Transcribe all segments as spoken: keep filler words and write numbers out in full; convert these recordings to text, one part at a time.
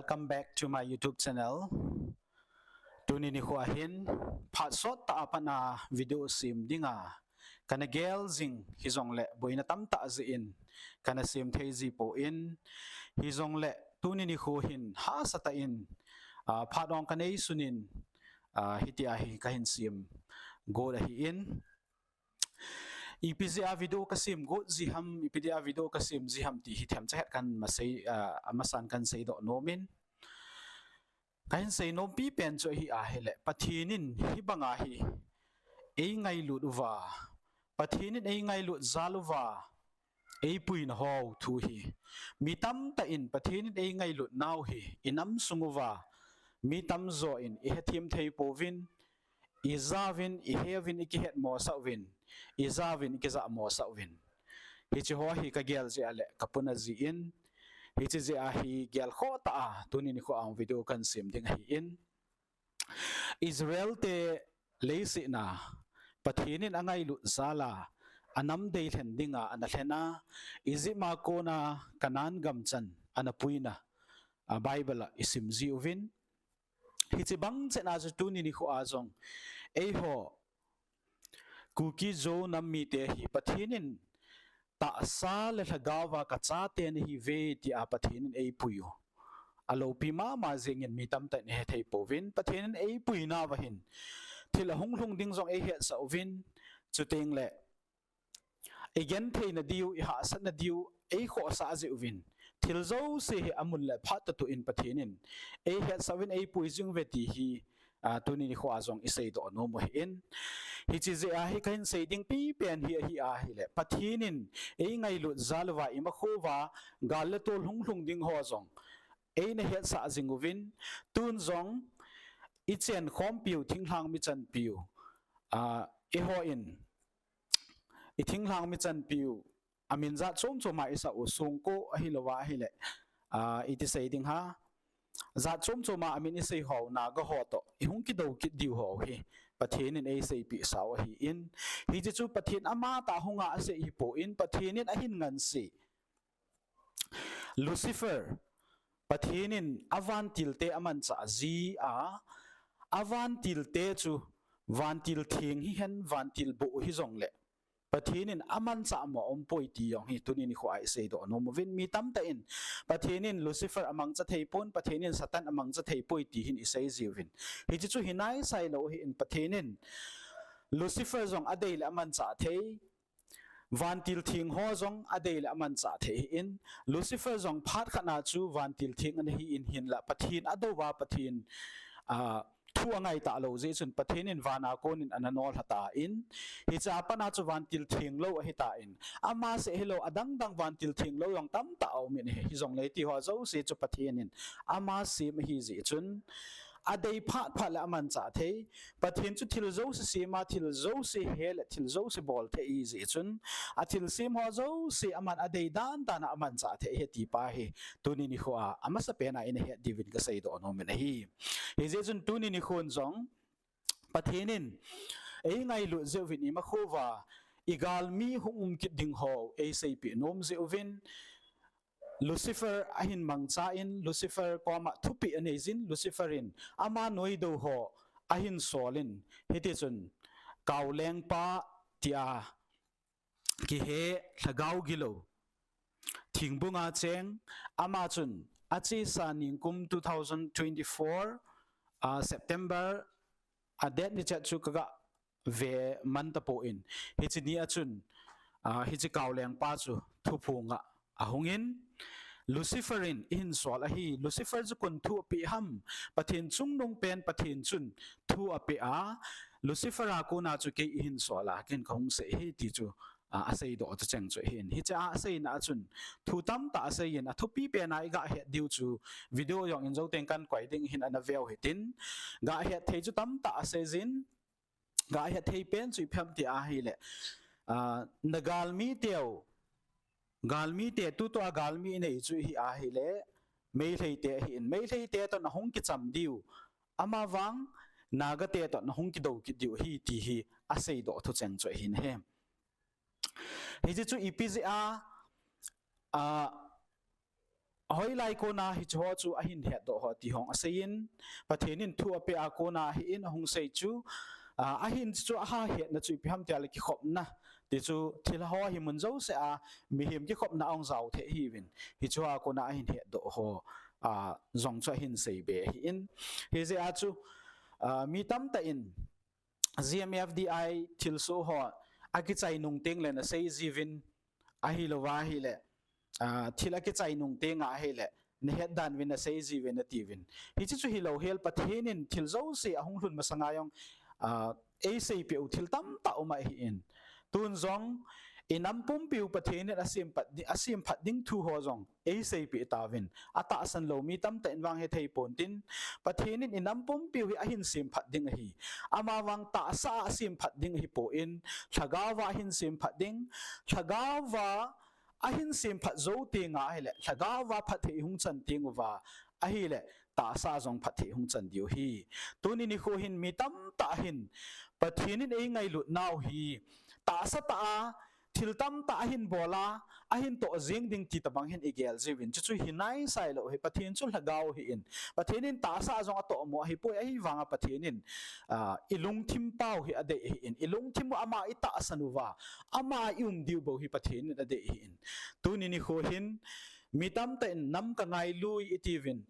Welcome back to my YouTube channel. Tuni nikho ahin phat sot tah a pat a video sem dinga kana gel jing hijongle boina tamtah jeh in kana sem thei ji pon, hijongle tuni nikho hin hahsa tah in, ah, phat ong kanei sunin, ah, hitia hi kahin sem got ahin. Ipi jeh a video kasem got ji ham, ipi jeh a video kasem ji ham ti hi themcha het kan masei, ah, amasan kan seidoh nomin. Kahin seinom pipen chu ahi ahile, Pathen in hibanga hi eingailut uva, Pathen in eingailut jal uva eipuina ho thu hi mi tamtah in Pathen in eingailut nau hi inam sung uva mi tamjo in ihethem thei pouvin, ijauvin, iheuvin, ikihetmosah uvin, ijauvin, ikijahmosah uvin. Hiche ho hi kagel jeh a le kapuna jin, hiche jeh a hi gelkhoh tah a tuni nikho a video kan sem ding ahin. Israel te leiset a Pathen in angailut jal a anam deilhen dinga ana lhena, Egypt a kona Canaan gamchan ana puina, a Bible a isim ji uvin. Hiche bang chet a chu tuni nikho a jong eiho Kuki Zo nam mite hi Pathen in tahsa le lhagaova kachate nahiuve tia Pathen in eipui u alopi mama jengin mi tamtah in ihethei pouvin, Pathen in eipuinauva hin thil ahung lhung ding jong eihetsah uvin, chutengle igentheina diu, ihahsatna diu eikhohsah jeh uvin, thil jouse hi amun le phat toh toh in Pathen in eihetsah uvin eipui jing uve ti hi, ah, tuni nikho a jong iseidoh nom u ahin. Hiche jeh a hi kahin sei ding pipen hi ahi ahile, Pathen in eingailut jal uva imakhouva gal le tol hung lhung ding ho jong eina hetsah jing uvin, tun jong ichenkhompiu thinglhang michanpiu, ah, eihon ithinglhang michanpiu amin jat chom chom a isah u, songko ahilouva ahile, ah, iti sei ding ham, jat chom chom a amin isei ho, Naga ho toh ihung kidou kit diu ho hi Pathen in eiseipeh sau ahin. Hiche chu Pathen amatah hunga asei hipon, Pathen in ahin ngansei Lucifer, Pathen in avantilte amanchah ji a, avantilte chu vantil theng hihen vantil boh hijongle Pathen in amanchah mo aumpoi ti jong hi tuni nikho a iseidoh nom uvin, mi tamtah in Pathen in Lucifer amangcha theipon, Pathen in Satan amangcha theipoi ti hin isei ji uvin. Hiche chu hi naisailou ahin, Pathen in Lucifer jong adei le amanchah thei, vantil theng ho jong adei le amanchah thei ahin, Lucifer jong phat khat a chu vantil theng ana hin, hinla Pathen adouva Pathen, ah, thu angaitah lou jeh chun Pathen in van a konin ana nolha tan, hiche a pat a chu vantil theng lou ahitan, ama seh hilou adang dang vantil theng lou jong tamtah aumin ahi. Hijongle hiti ho jouse chu Pathen in ama sem ahi jeh chun adei phat phat le amanchah thei. Pathen chu thil jouse sem a, thil jouse he le thil jouse bol thei ahi jeh chun, athilsem ho jouse aman adei dan dan a amanchah thei ahi ti pa hi tuni nikho a amasapen a ina het diuvin kaseidoh nomin ahi. Hijeh chun tuni nikhon jong Pathen in eingailut jeh uvin imakhouva igalmi hung um kit ding ho eiseipeh nom jeh uvin, Lucifer ahin mangchan, Lucifer koma thupeh anei jin, Lucifer in ama noidou ho ahin solin, hitichun Kaolengpa tia kihe lhagao gilou, thingbunga cheng, ama chun achesa ningkum two thousand twenty-four, ah, September a date ni chet chu kaga ve man tapon, hiche ni a chun, ah, hiche Kaolengpa chu thuphonga ahungin, Lucifer in eihin sol ahi, Lucifer chu koin thu apeh ham, Pathen chungnung pen Pathen chun thu apeh a, Lucifer a kona chu kei eihin sol a, ken kahung sei ahi ti chu, ah, aseidoh thucheng chu ahin. Hiche a aseina a chun thu tamtah aseiyin, athupi pen a iga het diu chu video jong in jouteng kan koi ding ahin, ana veu hitin, ga het thei chu tamtah aseijin, ga het thei pen chu ipi ham ti ahile, ah, nagalmi teu, galmi te, tutua galmi inei chu hi ahile, Meitei te ahin, Meitei te toh nahung kicham diu, amavang Naga te toh nahung kidou kit diu ahi ti hi aseidoh thucheng chu ahin ahi. Hiche chu ipi jeh a, ah, hoilai kona hiche ho chu ahin hetdoh ho ti hung aseiyin, Pathen in thu apeh a kona ahin ahung sei chu, ah, ahin chu aha hetna chu ipi ham tia le kikhopna. Ti chu thil ho hi mun jouse a mihem kikhopna ahung jao thei ahiuvin. Hiche ho a kona ahin hetdoh ho, ah, jong chu ahin seibe ahin. Hijeh a chu, ah, mi tamtah in G M F D I thilsoh ho akichai nung teng le nasei jiuvin, ahilouva ahile, ah, thil akichai nung teng ahile, nahet dan uvin nasei jiuvin atiuvin. Hiche chu hilou hel, Pathen in thil jouse ahung lhun masanga jong, ah, eiseipeh u thil tamtah um ahin. Tun jong, inam pumpiu Pathen in asemphat di-, asemphat ding thu ho jong eiseipeh tauvin. Atahsan lou mi tamtah in vang hethei pontin, Pathen in inam pumpiu hi ahin semphat ding ahi. Amavang tahsa a asemphat ding ahipon, lhagaova ahin semphat ding, lhagaova ahin semphat jou tenga ahile, lhagaova phatthei hung chan tenguva ahile, tahsa jong phatthei hung chan diu ahi. Tuni nikho hin mi tamtah hin Pathen in eingailut nau hi tahsa tah a thil tamtah ahin bol a, ahin toh jeng ding ti tobang hin igel jiuvin. Chuchu hinai sailou hi, Pathen chu lhagao ahin. Pathen in tahsa jong atohmo ahipoi, ahivanga Pathen in, ah, ilungthim pau hi adei ahin. Ilungthim u ama itahsan uva, ama ium diu bou hi Pathen in adei ahin. Tuni nikho hin, mi tamtah in nam kangailu itiuvin.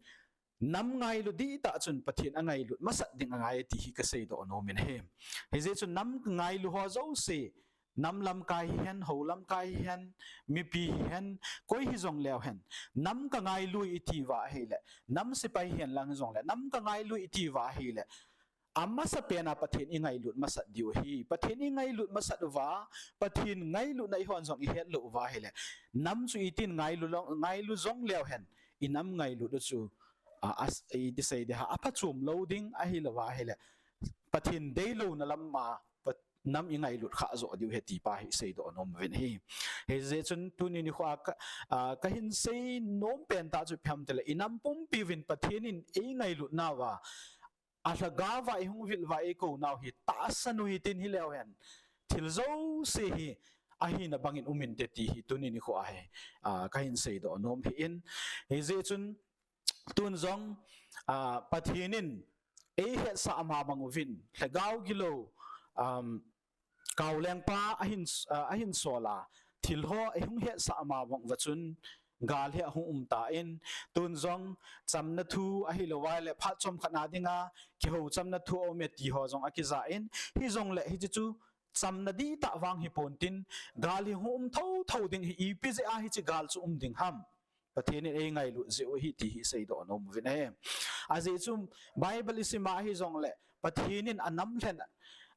Nam ngailu dihtah chun Pathen angailut masat ding angai ti hi kaseidoh nomin ahi. Hijeh chun nam ngailu ho jouse, nam lamkai hihen, hou lamkai hihen, mipi hihen, koi hijongleu hen, nam kangailu itiuva ahile, nam sepai hihen lang hijongle, nam kangailu itiuva ahile, amasapen a Pathen ingailut masat diu ahi. Pathen ingailut masat uva, Pathen ngailutna eihon jong ihetlou uva ahile, nam chu itin ngailu long, ngailu jongleu hen, inam ngailut u chu, ah, as, iti sei ding ham, aphachom lou ding ahilouva ahile, Pathen deilouna lam a, Pat-, nam ingailut khah joh diu ahi ti pa hi seidoh nom uvin ahi. Hijeh chun tuni nikho a ka, ah, kahin sei nom pen tah chu ipi ham itile, inam pumpiuvin Pathen in eingailut nauva, alhagaova ihung vil uva eikou nau hi tahsan u hitin, hileu hen thil jouse hi ahina bangin um inte ti hi tuni nikho a hi, ah, kahin seidoh nom ahin. Hijeh chun tun jong, ah, Pathen in eihetsah ma bang uvin, lhagao gilou, um, kaolengpa ahin, ah, ahin sol a, thil ho eihung hetsah ma bang uva chun, gal hi ahung um tan, tun jong chamna thu ahilouva ahile phat chomkhat na dinga kihou chamna thu aume ti ho jong akijan, hijongle hiche chu chamna dihtah vang hipontin, gal hi hung um thotho ding ahi. Ipi jeh a hiche gal chu um ding ham? Pathen in eingailut jeh u ahi ti hi seidoh nom uvin ahi. Ajeh chu Bible isim a hijongle Pathen in anam lhen,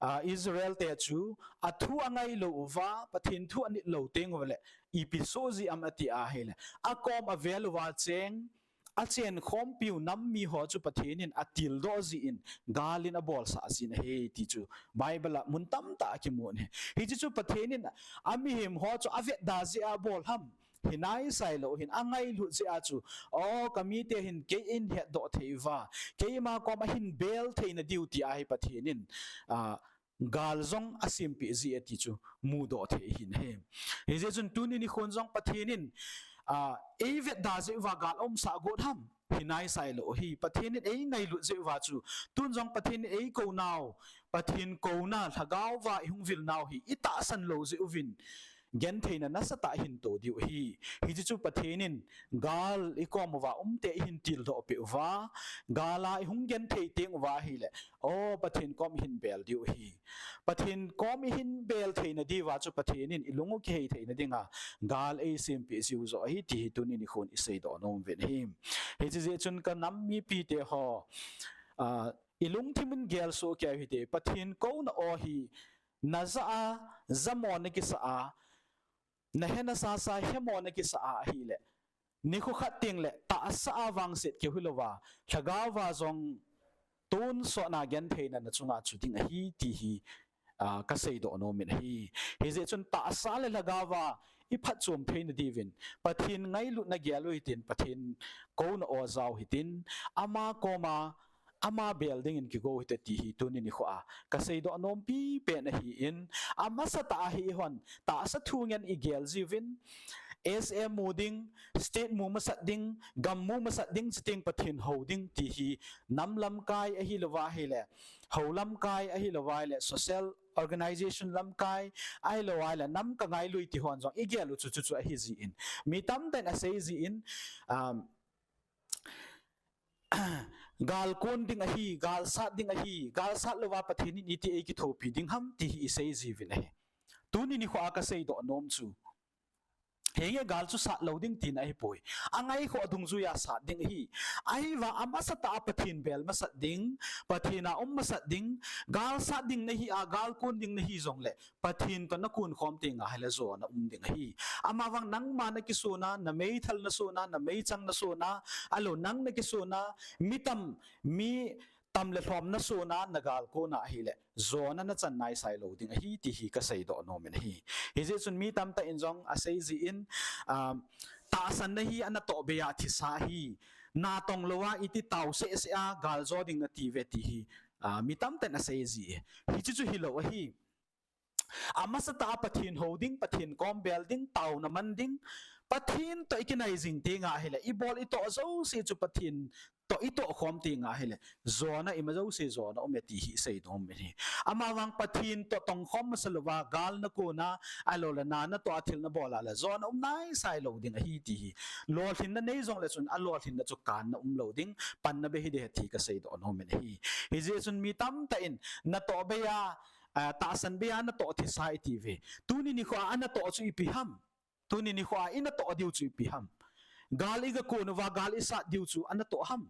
ah, Israel te chu athu angailou uva, Pathen thu anit lou teng uva le ipi soh jeh ham ati ahile, akom avel uva cheng, achenkhompiu nam mi ho chu Pathen in atildoh jeh in gal in abolsah jin ahi ti chu Bible a mun tamtah a kimun ahi. Hiche chu Pathen in amihem ho chu avetda jeh a abol ham? Hinai sailou hin, angailut jeh a chu, o, kamite hin kei eihin hetdoh thei uva, keima kom ahin bel theina diu ti ahi Pathen in, ah, gal jong asempeh ji e ti chu mudoh thei ahin ahi. Hijeh chun tuni nikhon jong Pathen in, ah, eivetda jeh uva gal aumsah got ham? Hinai sailou ahi. Pathen in eingailut jeh uva chu, tun jong Pathen in eikou nau, Pathen kouna, lhagao va ihung vil nau hi itahsan lou jeh uvin, gentheina nasatah ahin to diu ahi. Hiche chu Pathen in gal ikom uva umte eihin tildoh peh uva, gal a ihung genthei teng uva ahile, o, Pathen kom ihin bel diu ahi. Pathen kom ihin bel theina diuva chu Pathen in ilung u kihei theina dinga gal eisempeh jiu joh ahi ti hi tuni nikhon iseidoh nom uvin ahi. Hiche jeh chun kanam mipite ho, ah, ilungthim in gelsoh kei u hite, Pathen kouna o hi najah a, jamo nakisah a, nahe nasasa hemo nakisah a ahile, nikho khat tengle tahsa a vangset keu hilouva, lhagao va jong tonsotna gentheina nachunga chu ding ahi ti hi, ah, kaseidoh nom in ahi. Hijeh chun tahsa le lhagao va iphatchom theina diuvin, Pathen ngailutna gel u hitin, Pathen kouna o jao hitin, ama koma ama bel dingin kigo hite ti hi tuni nikho a kaseidoh nompi pen ahin, amasatah a hi eihon tahsa thu ngen igel jiuvin, S M mu ding, state mu masat ding, gam mu masat ding, chuteng Pathen hou ding ti hi nam lamkai ahilouva ahile, hou lamkai ahilouva ahile, social organization lamkai ahilouva ahile, nam kangailui ti hon jong igel u chu chuchu ahi jin. Mi tamtah in asei jin, um, gal kon ding ahi, gal sat ding ahi, gal sat louva Pathen in iti eikithopi ding ham ti hi isei jiuvin ahi. Tuni nikho a kasei doh nom chu, henge gal chu sat lou ding tina ahipoi. Angaikhoh dungjuia sat ding ahi. Ahivang amasatah a Pathen bel masat ding, Pathen a um masat ding, gal sat ding nahi a, gal kon ding nahi jongle, Pathen toh nakon khom tenga ahile jona um ding ahi. Amavang nangma nakisona, nameithal nasona, nameichang nasona, ahilou nang nakisona, mi tam, mi tam le lhom nasona, nagal kona ahile, jona nachan naisai lou ding ahi ti hi kasei doh nom in ahi. Hijeh chun mi tamtah in jong asei jin, um, tahsanna hi anatoh beiya thisa hi, natong louva iti tao sehseh a gal jo ding natiuve ti hi, uh, mi tamtah in asei ji. Hiche chu hilou ahi. Amasatah a Pathen hou ding, Pathen kom bel ding, taona man ding, Pathen toh ikinai jing tenga ahile, ibol itoh jouse chu Pathen toh itoh khom tenga ahile, jona ima jouse jona ume ti hi isei nom in ahi. Amavang Pathen toh tongkhom masa louva gal nakona, ahiloule na natoh a thil nabol a le jona um naisai lou ding ahi ti hi. Lolhinna nei jongle chun alolhinna chu kanna umlou ding, panna bei hiding ahi ti kasei doh nom in ahi. Hijeh chun mi tamtah in natoh beiya, ah, tahsan beiya natoh thisa itiuve. Tuni nikho a anatoh chu ipi ham? Tuni nikho a inatoh diu chu ipi ham? Gal igakon uva gal isat diu chu anatoh ham?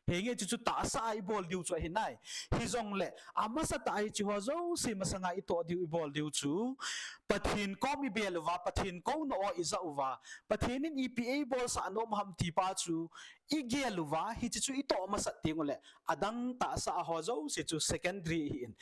Henge, chuchu tahsa a ibol diu chu ahinai. Hijongle, amasatah a hicheho jouse masanga itoh diu ibol diu chu, Pathen kom ibel uva, Pathen kouna o ija uva, Pathen in ipi eibolsah nom ham ti pa chu igel uva, hiche chu itoh masat tengule, adang tahsa a ho jouse chu secondary ahin.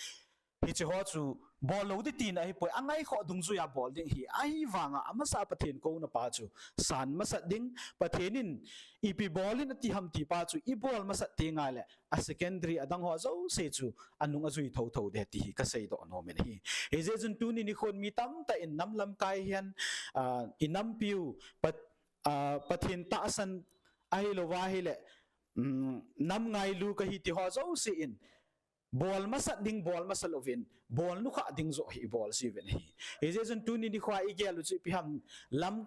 Hicheho chu bol lou ding tina ahipoi, angaikhoh dungjuia bol ding ahi. Ahivanga amasa Pathen kouna pa chu san masat ding, Pathen in ipi bol in ati ham ti pa chu ibol masat tenga le, a secondary adang ho jouse chu anung ajui thouthou ding ahi ti hi kasei doh nom in ahi. Hijeh chun tuni nikhon mi tamtah in nam lamkai hihen, ah, inampiu, Pat-, ah, Pathen tahsan ahilouva ahile, um, nam ngailu kahi ti ho jouse in, bol masat ding bol masa louvin, bol nukhah ding joh hi ibol jiuvin ahi. Hijeh chun tuni nikho a igel u chu ipi ham, lam,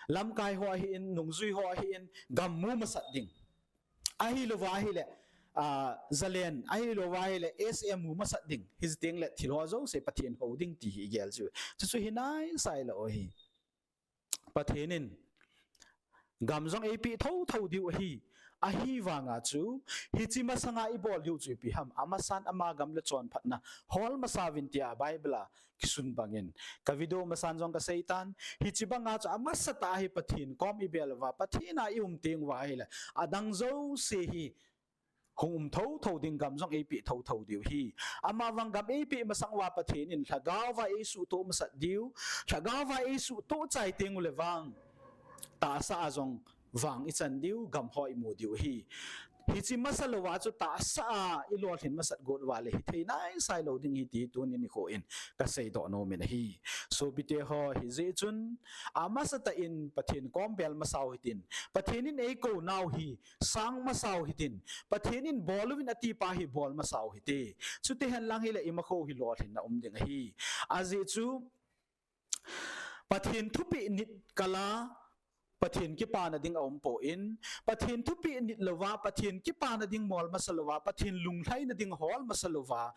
lamkai ho ahin, nungjui ho ahin, gam mu masat ding. Ahilouva ahile, ah, zalen, ahilouva ahile, S M mu masat ding. Hiti tengle thil ho jouse Pathen hou ding ti hi igel jiu. Chuchu hi naisai lou ahi. Pathen in gam jong eipeh thouthou diu ahi. Ahivanga chu, hiche masanga ibol diu chu ipi ham, amasan ama gam le chonphatna hol masa uvin tia Bible a kisun bangin. Ka video masan jong kaseitan, hiche banga chu amasatah a hi Pathen kom ibel uva, Pathen a ium teng uva ahile, adang jouse hi hung um thouthou ding, gam jong eipeh thouthou diu ahi. Amavang gam eipeh masang uva Pathen in lhagao va eisuhtoh masat diu, lhagao va eisuhtoh chai tengule vang, tahsa a jong vang ichan diu, gam ho imu diu ahi. Hiche masa louva chu tahsa a ilolhin masat got uva le hithei naisai lou ding ahi ti tuni nikho in kasei doh nom in ahi. Sopite ho, hijeh chun amasatah in Pathen kom bel masau hitin, Pathen in eikou nau hi sang masau hitin, Pathen in bol uvin ati pa hi bol masau hite. Chuteng henlang hile imakhou hi lolhinna um ding ahi. Ajeh chu Pathen thupeh nit kala Pathen kipana ding aumpon, Pathen thupeh nit louva, Pathen kipana ding mol masa louva, Pathen lunglhaina ding hol masa louva,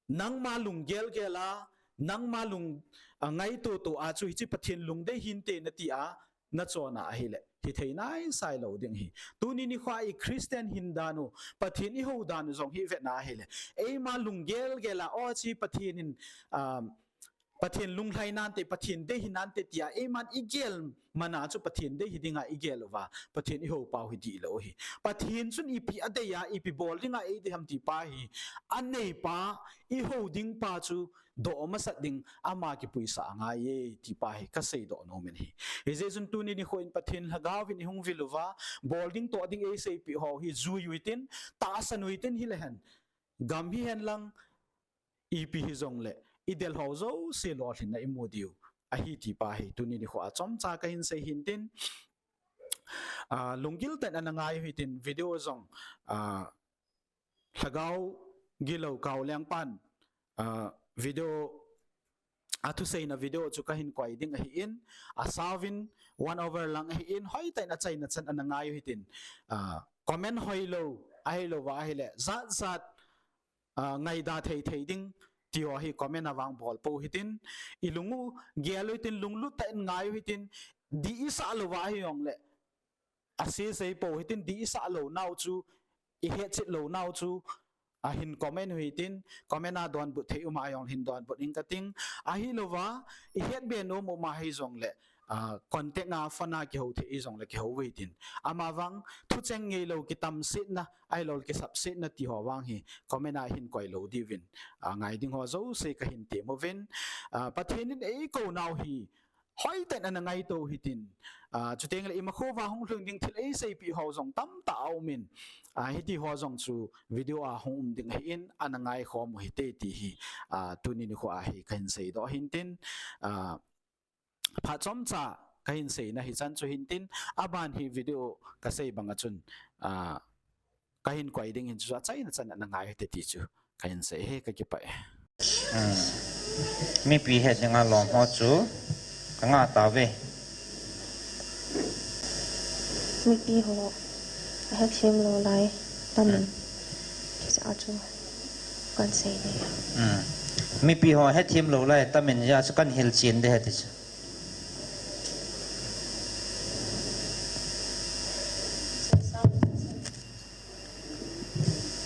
nangma lung gelgel a, nangma lung, ah, ngaitoto a chu hiche Pathen lungdei hinte nati a, nachon a ahile, hithei naisai lou ding ahi. Tuni nikho a i Christian hin dan u, Pathen ihou dan u jong hi vetna ahile, eima lung gelgel a, o hiche Pathen in, ah, Pathen lunglhai nante, Pathen dei hinante tia eiman igel mana chu Pathen dei hi dinga igel uva, Pathen ihou pau hi dihlou ahi. Pathen chun ipi adei a, ipi bol dinga eidei ham ti pa hi anei pa, ihou ding pa chu doh masat ding ama kipuisah angaiye ti pa hi kasei doh nom in ahi. Hijeh chun tuni nikho in Pathen lhagao vin ihung vil uva, bol ding toh ding eiseipeh ho hi jui uhitin, tahsan uhitin, hilehen gam hihen lang, ipi hijongle, idel ho jouse lolhinna imu diu, ahi ti pa hi tuni nikho a chomcha kahin sei hintin, ah, lunggil tah in ana ngai u hitin video jong, ah, lhagao gilou Kaoliang pan, ah, video, athuseina video chu kahin koi ding ahin, asauvin one hour lang ahin, hoitah in achaina chan ana ngai u hitin, ah, comment hoilou, ahilouva ahile jat jat, ah, ngaida thei thei ding ti ho hi comment a vang bol pou hitin, ilung u gel u hitin, lunglut tah in ngai u hitin, dih isah louva ahi jongle, asei sei pou hitin, dih isah lou nau chu, ihetchet lou nau chu, ahin comment u hitin, comment a donbut thei um a jong hin donbut inge kating, ahilouva ihet be nom um ahi jongle, ah, contact a phone a kihou thei jongle kihou u hitin. Amavang thucheng ngeilou kitamsetna, ahilouleh kisapsetna ti ho vang hi comment a hin koi lou diuvin, ah, ngai ding ho jouse kahin tem uvin, ah, Pathen in eikou nau hi hoitah in ana ngaito u hitin, ah, chuteng le imakhouva hung lhung ding thil eiseipeh ho jong tamtah aumin, ah, hiti ho jong chu video a hung um ding ahin, ana ngaikhom u hite ti hi, ah, tuni nikho a hi kahin seidoh hintin, ah, phat chomcha kahin seina hichan chu hintin, aban hi video kasei banga chun, ah, kahin koi ding hin chu achaina chan ana ngai u hite ti chu kahin sei e, kakipah e. Hmm. Mipi het dinga lom ho chu kangah tauve. Mipi ho ahethem lou lai tamin, hmm, hijeh a chu kahin sei ding. Hmm. Mipi ho ahethem lou lai tamin hijeh a chu kahin hilchen ding ahi ti chu.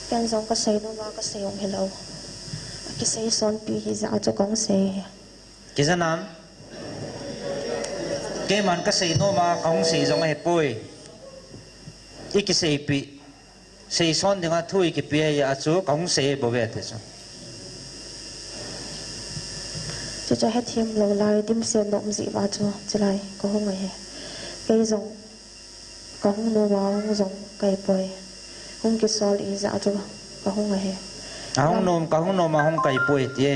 Ken jong kasei noma kasei jong hilou, akisei sonpi hijeh a chu kahung sei e. Kijanam? Keiman kasei noma kahung sei jong ahipoi. Ikiseipeh, seison dinga thu ikipeh ahijeh a chu kahung sei bouve ti chu. Chuchu hethem lou lai dimset nom jeh uva chu chulai kahung ahi. Kei jong kahung noma hung jong kahipoi. Hung kisol hijeh a chu kahung ahi. Ahung nom, kahung noma hung kahipoi ti e.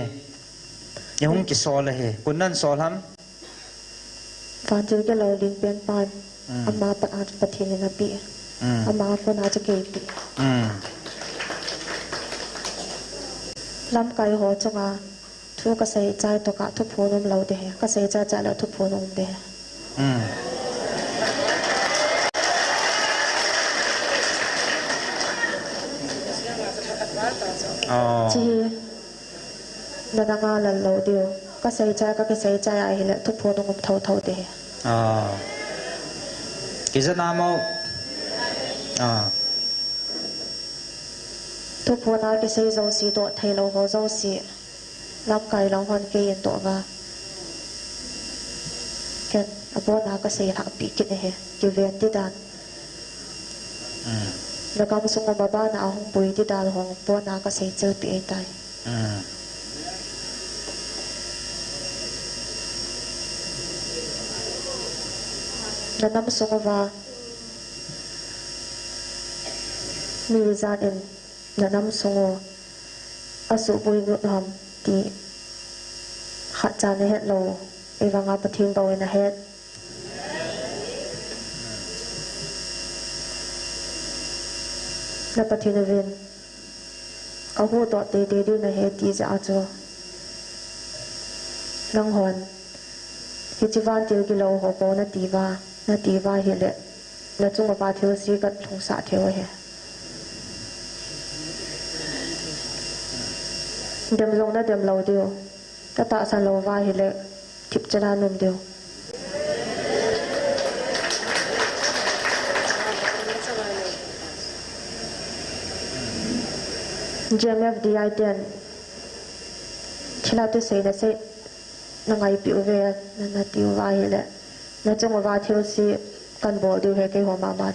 Ihung kisol ahi. Koinan sol ham? Vantil kilou Lingpen pan. Hmm. Ama pat a chu Pathen in apeh. Hmm. Ama phone a chu kei pi. Hmm. Lamkai ho chunga thu kasei chai tokah thuphon umlou ding ahi. Kasei chai chai le thuphon um ding ahi. Hmm. Oh. Chi hi nana ngailou diu. Kasei chai, kakisei chai ahile thuphon um thotho ding ahi. Ah. Kijanam o. Ah. Thuphon a kisei jouse, doh theilou ho jouse, lamkai lang hon kei in doh uva, ken abona kasei lhahpeh kit ahi, kiven ding dan. Mm. Nagamsung uva bana ahung pui ding dan ho abona kasei chelpeh ahitai. Mm. Nanamsung uva mi ijat in nanamsung u asuhboi ngut ham ti khatcha nahet lou, ahivanga Pathen bou in ahet. Na Pathen uvin kahuhdoh teitei diu nahi ti jeh a chu, nanghon hiche vantil kilou ho bou nati uva, nati uva ahile, nachung uva thilse kalhungsah thei u ahi. Dem jong nadem lou diu, katahsan lou uva ahile, thipchan a naum diu. G M F D I ten thilha thusei nasei, nangaipi uve, na, nati uva ahile, nachung uva thilse kanbol diu ahi keiho mama.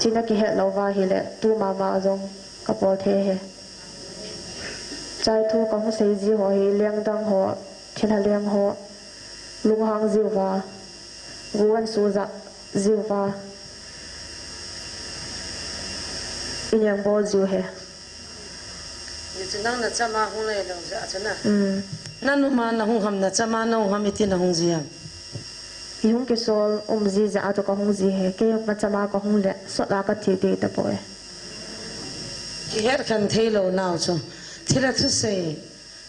Hiche nakihet lou uva ahile, tu mama jong kabol thei ahi. Chai thu kahung sei ji ho hi lengdang ho, thilha leng ho, lunghang jiuva, gu ansu jah jiuva, ineng bol jiu ahi. Hichu nang nachama hung lei lou jeh a chu na. Um. Na numa na hung ham, na chama na hung ham, iti na hung ji ham? I hung kisol um ji jeh a chu ka hung ji e. Kei ma chama ka hung le, sot a ka thi ding tapoi. Kihet khen thei lou nau chu. Thilha thusei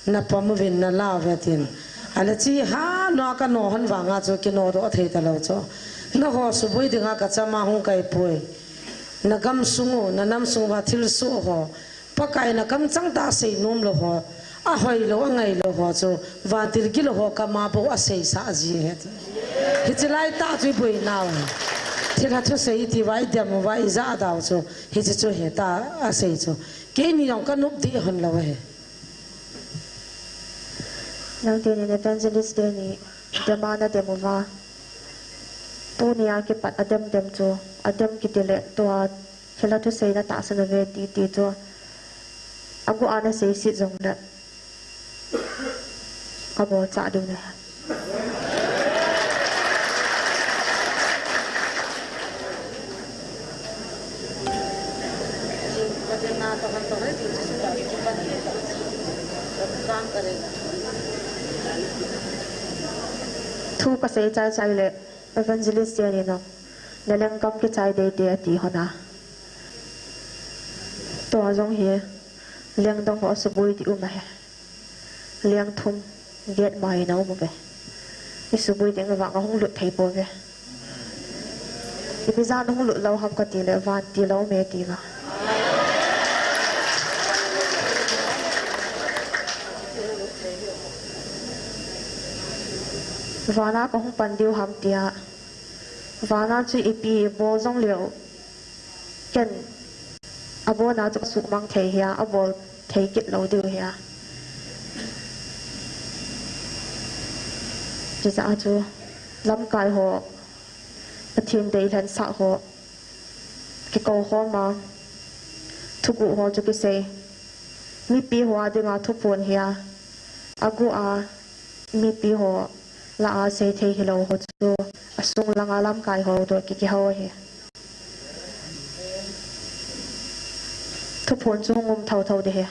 na pom uvin na la uve tin. Ahile chi ha no ka no hon vanga chu kino doh thei ta lou chu. Nangho suboi dinga ka chama hung kai poi. Na gamsung u, na namsung uva thilsoh ho. Pakai na kamchang tah a sei nom lou ho, ahoi lou, angai lou ho chu, vantil gilou ho kama bou a seisah ji ahi ti. Hiche lai tah chu i boina u. Thilha thusei i ti uva, i dem uva, i ja dau chu, hiche chu ahi tia a sei chu. Keini jong ka nop deh hon lou ahi. Nang teni Evangelist teni, dem a na dem uva. Tunia kipat a dem dem chu, a dem kiti le tua, Thilha thusei na tahsan uve ti, ti chu. Agu a na seiset jong le. Ka bol cha diu ne. Thu ka sei chai chai le. Evangelist teni nang. Na lengkam kichai dei dei ati hon a. Tua jong hi, lengdong ho suboi ding um ahi. Leng thum, gate mai na um uve. I suboi ding vang a hung lut thei pouve. Ipi jeh a na hung lut lou ham ka ti le, vantil a um e ti la. Vana ka hung pan diu ham tia. Vana chu ipi bol jong leu. Ken abona chu ka suhmang thei hia, abol thei kit lou diu hia. Chujeh a chu lamkai ho, Pathen deilhen sah ho, kikou khom a, thuguh ho chu kisei. Mipi ho a dinga thuphon hia, agu a, mipi ho lah a sei thei hilou ho chu, asung langa lamkai ho toh ki, kihou ahi. Thuphon chu hung um thotho ding ahi.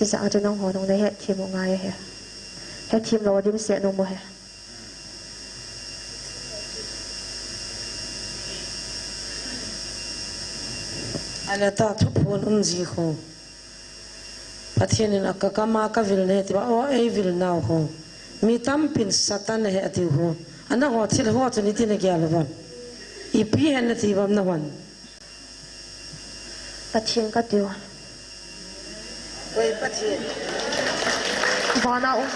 Chujeh a chu nangho nung na hetthem u ngai ahi. Hetthem lou dimset nom u ahi. Ahile ta thuphon um ji khu. Pathen in a ka kama ka vil na he ti ba, o ei vil nau khu. Mi tampin Satan ahi ati khu. Ana ho thil ho chu niti na gel u vem. Ipi hen nati vem na hon. Pathen ka tiu. Koi Pathen. Vana um.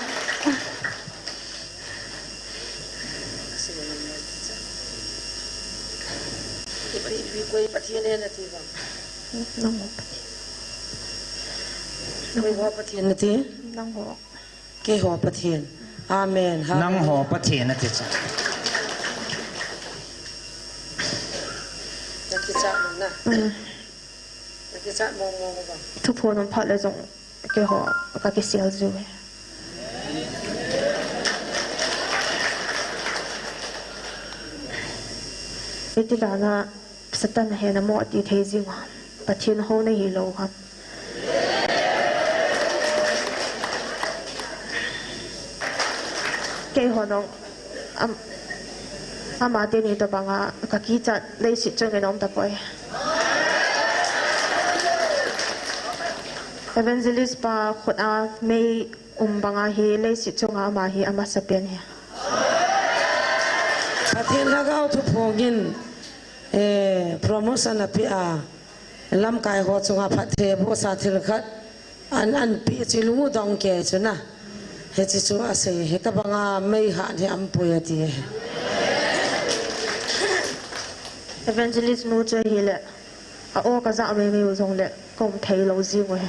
Ipi, ipi koi Pathen hen nati vem. Nangho Pathen. Koi ho Pathen nati? Nangho. Keiho Pathen. Amen. Hallelujah. Nangho Pathen nati chu. Nakichat mong na. Mm. Nakichat mong mong ba. Thuphon um phat le jong keiho ka kisel jiu ve. Iti dan a Satan a hena mo ati thei jing ham. Pathen hou na hilou ham. Keiho nong am, ama teni tobanga ka kichat leiset chunga um tapoi. Evangelist pa khut a mei um banga hi leiset chunga ama hi amasapen ahi. Pathen Lhagao thuphongin, eh, promotion apeh a, lamkai ho chunga phatthei abohsa thil khat an, anpeh chu lung u dong kei chu na. Hiche chu asei, hitobanga meihat hi aumpoi ati. Evangelist nu chu ahile. A o ka ja mei mei u jongle ka um thei lou jing u ahi.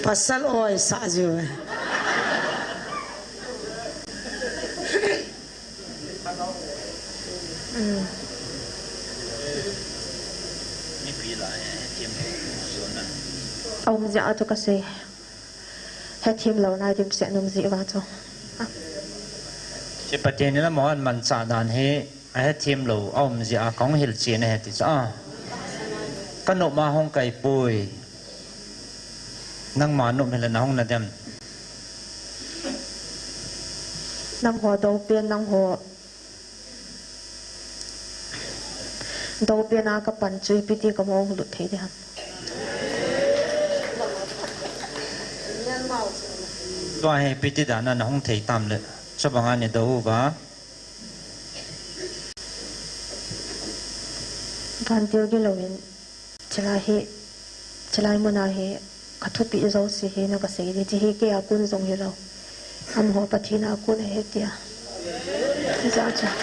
Pasal oi sa jiu ahi. Mm. A um jeh a chu ka sei. Hethem louna dimset nom jeh uva chu. Ah. Hiche Pathen in amaho manchah dan hi ahethem lou, aum jeh a kahung hilchen ahi ti chu a. Kanop ma hung kai poi. Nangma nop hile nahung nadem. Nangho dou pen, nangho dou pen a kapan chu ipi ti kamong lut thei ding ham. Tua hi ipi ti dan a nahung thei tam le. Chubang a neidou uva. Vantil gilou in. Chulai hi, chulai mun a hi, ka thupi jouse hi, na ka sei ding, hiche hi kei a kon jong hilou. Amaho Pathen a kon ahi tia. Hijeh chun.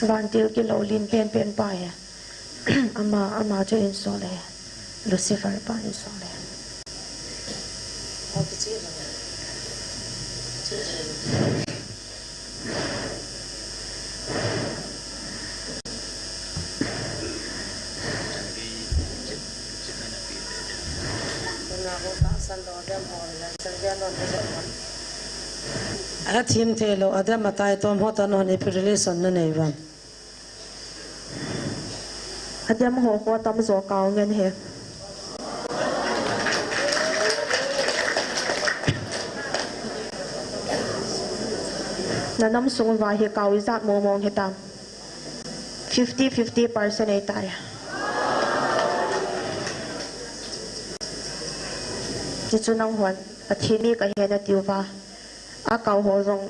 Vantil gilou lin penpen pa hi. Ama, ama chu insol e. Lucifer pa insol e. Athim thei lou, adem atai tom ho toh nahon ipi relation nanei uvem. Adem ho ho tamjo kao ngen e. Na nam sung uva hi kao ijat mong mong hitam. Fifty fifty percent ahitai. Hichu nanghon Pathen mi kahi nati uva. Akao ho jong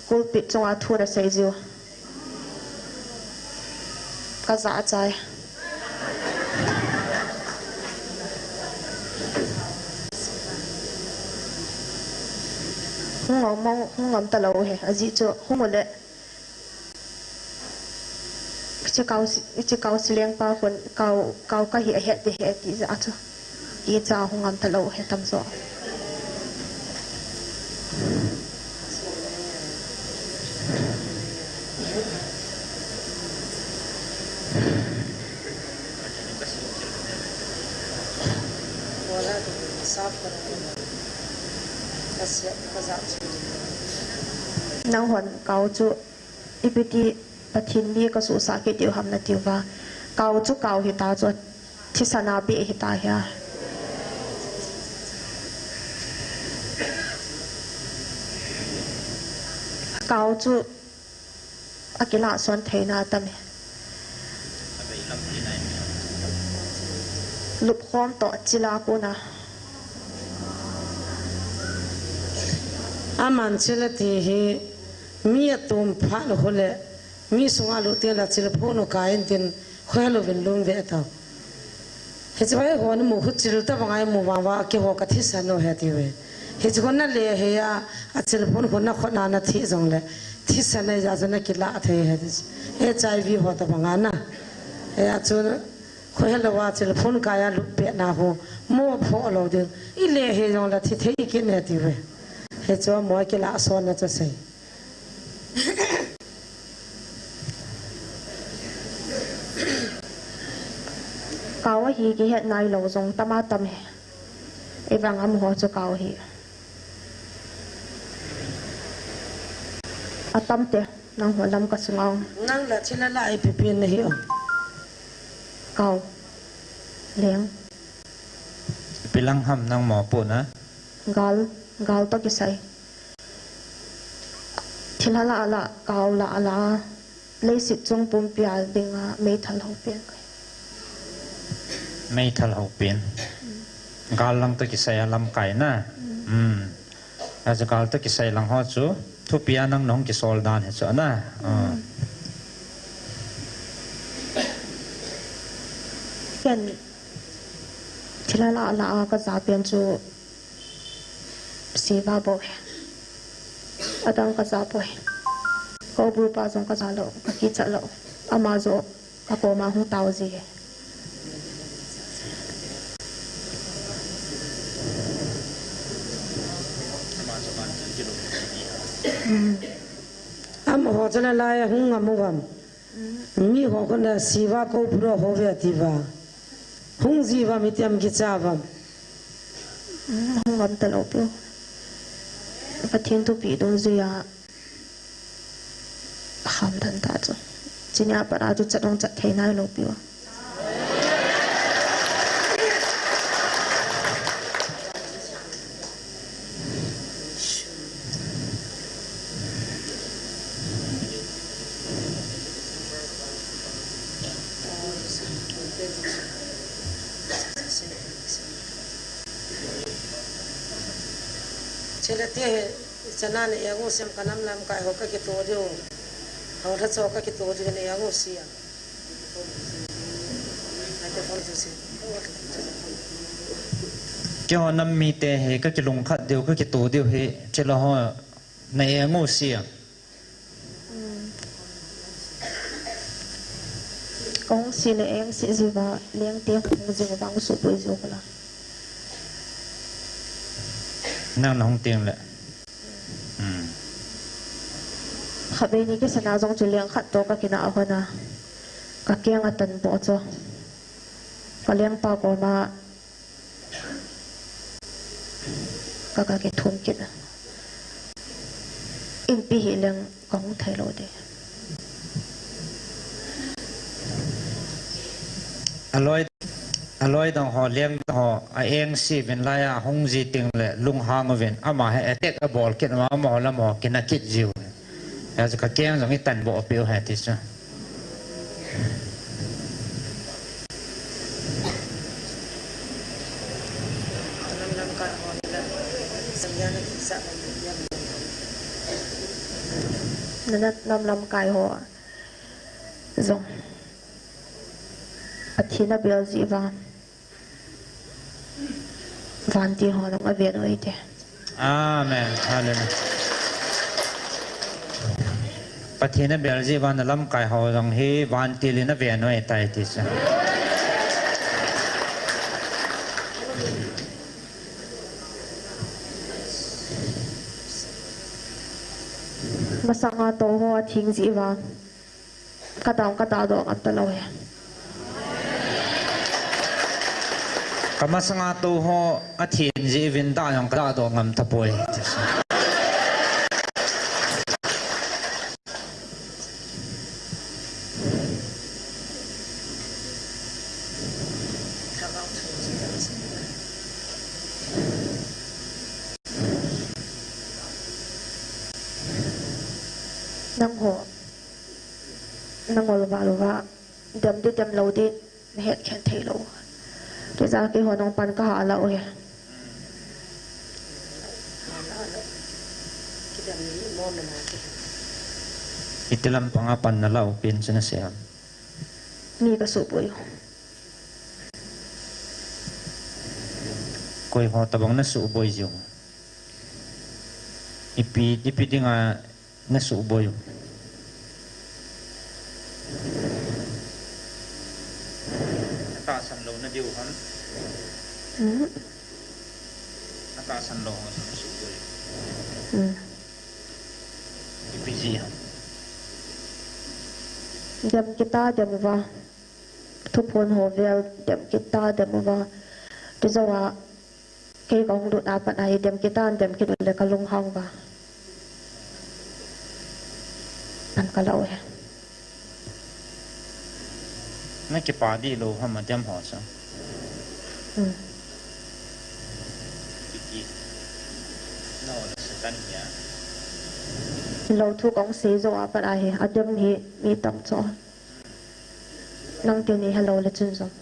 Pulpit chunga thu nasei jiu. Ka jachat e. Hung ngam, hung ngam talou e. Ajeh chu hung u le. Hiche kao, hiche kao sileng pa khun kao, kao kahi ahet ding ahi ti jeh a chu. Icha hung ngam talou e tamjo. Nanghon kao chu Ipi ti Pathen mi ka suhsah kit diu ham nati uva. Kao chu kao hita chu, thisan a beh hita hia. Kao chu akilah son theina atam e. Lupkhom toh chil a kona. Aman chil ati hi mi atum phat u le mi sunga lut teng le chil phun u kai in tin khohel uvin lum ve tau. Hiche vai ho namu khu chil tabang a imu vang uva keiho ka thisan u ahi ati uve. Hiche khu nale hei a, achil phun khu nakhut na nathi jong le thisan a ija jong nakilah thei ahi. HIV ho tabang a na. Hei a chu khohel uva chil phun kai a lut pet na khu mo pho lou ding. Ile hei jong le thi thei kit ne ati uve. Hichu mo kilah son na chu sei. Kao ahi kihet nailou jong tam a tam e. Ivang amaho chu kao ahi. Atam te, nangho lam ka sunga. Nang la thil a la ipi pen nahi o. Kao. Leng. Ipi lang ham nang mopohna? Gal, gal toh kisai. Thilha lah a lah, kao lah a lah, leiset chung pumpi a dinga meithal hou pen. Meithal hou pen. Gal lang toh kisai a lamkai na. Hmm. Achu gal toh kisai lang ho chu thupi a nang nahung kisol dan hi chu ana. Ah. Ken thilha lah a lah a ka ja pen chu Seva bou ahi. Adang ka ja poi. Ka u bu pa jong ka ja lou, ka kichat lou. Ama joh ka koma hung tao ji ahi. Hmm. Amaho chu la lai a hung ngam uvem. Hmm. Miho khun a Seva ka u bu ro ho ve ati uva. Hung ji uvam, itiham kicha uvam. Hmm, hung ngam talou piu. Pathen thupeh dungjuiya kham than ta chu. Chunia pat a chu chat hung chat thei nailou piu. Chule ti hi, chana na eng u sih em, ka nam lamkai ho ka kito diu. Ho tha cho ka kito diu na eng u sih em. Keiho nam mite hi ka kilungkhat diu, ka kito diu hi, chule ho na eng u sih em. Hmm. Kong sih le eng sih jiuva, lengte hung jing uva, hung suboi jiu kala. Nang na hung teng le. Hmm. Khatvei ni kisana jong chu leng khat toh ka kinah hon a. Ka keng a tan bou chu. Ka lengpa koma ka, ka kithum kit a. Inpi hileng ka hung thei lou ding. Aloi, aloi dang ho, leng dang ho, a eng sih uvin lai a hung ji teng le lunghang uvin, ama hi attack abol kit, ama, amaho lam ho kina kit jiu. Hijeh a chu ka keng jong i tan bou piu ahi ti chu. Na, na nam lamkai ho jong Pathen a bel jeh uva. Vantil ho jong aven u hite. Amen. Hallelujah. Pathen a bel jeh uva na lamkai ho jong hi vantil in aven u ahitai ti chu. Masanga tou ho atheng jeh uva. Ka dang ka dahdoh ngam talou e. Ka masanga tou ho atheng jeh uvin dah jong ka dahdoh ngam tapoi. Nangho. Na ngol val uva, dem di dem lou di, na het khen thei lou. Kei jong keiho nung pan ka ha la u hi. Iti lampang a pan na la u pen chu na sei ham? Ni ka suboi u. Koi ho tabang na suboi jiu? Ipi, ipi dinga na suboi u? Na tahsan lou na diu ham? Hmm. Na tahsan lou ho na suboi u. Hmm. Ipi jeh ham? Dem kita dem uva. Thuphon ho vel dem kita dem uva. Ti jou a. Kei ka hung lut a pat a hi dem kit a, dem kit le ka lunghang uva. Pan ka la u hi. Na kipa di lou ham a dem ho chu? Hmm. Lou thu kong sei jou a pat a hi, a dem hi mi tam cho. Nang teni helou le chun jong.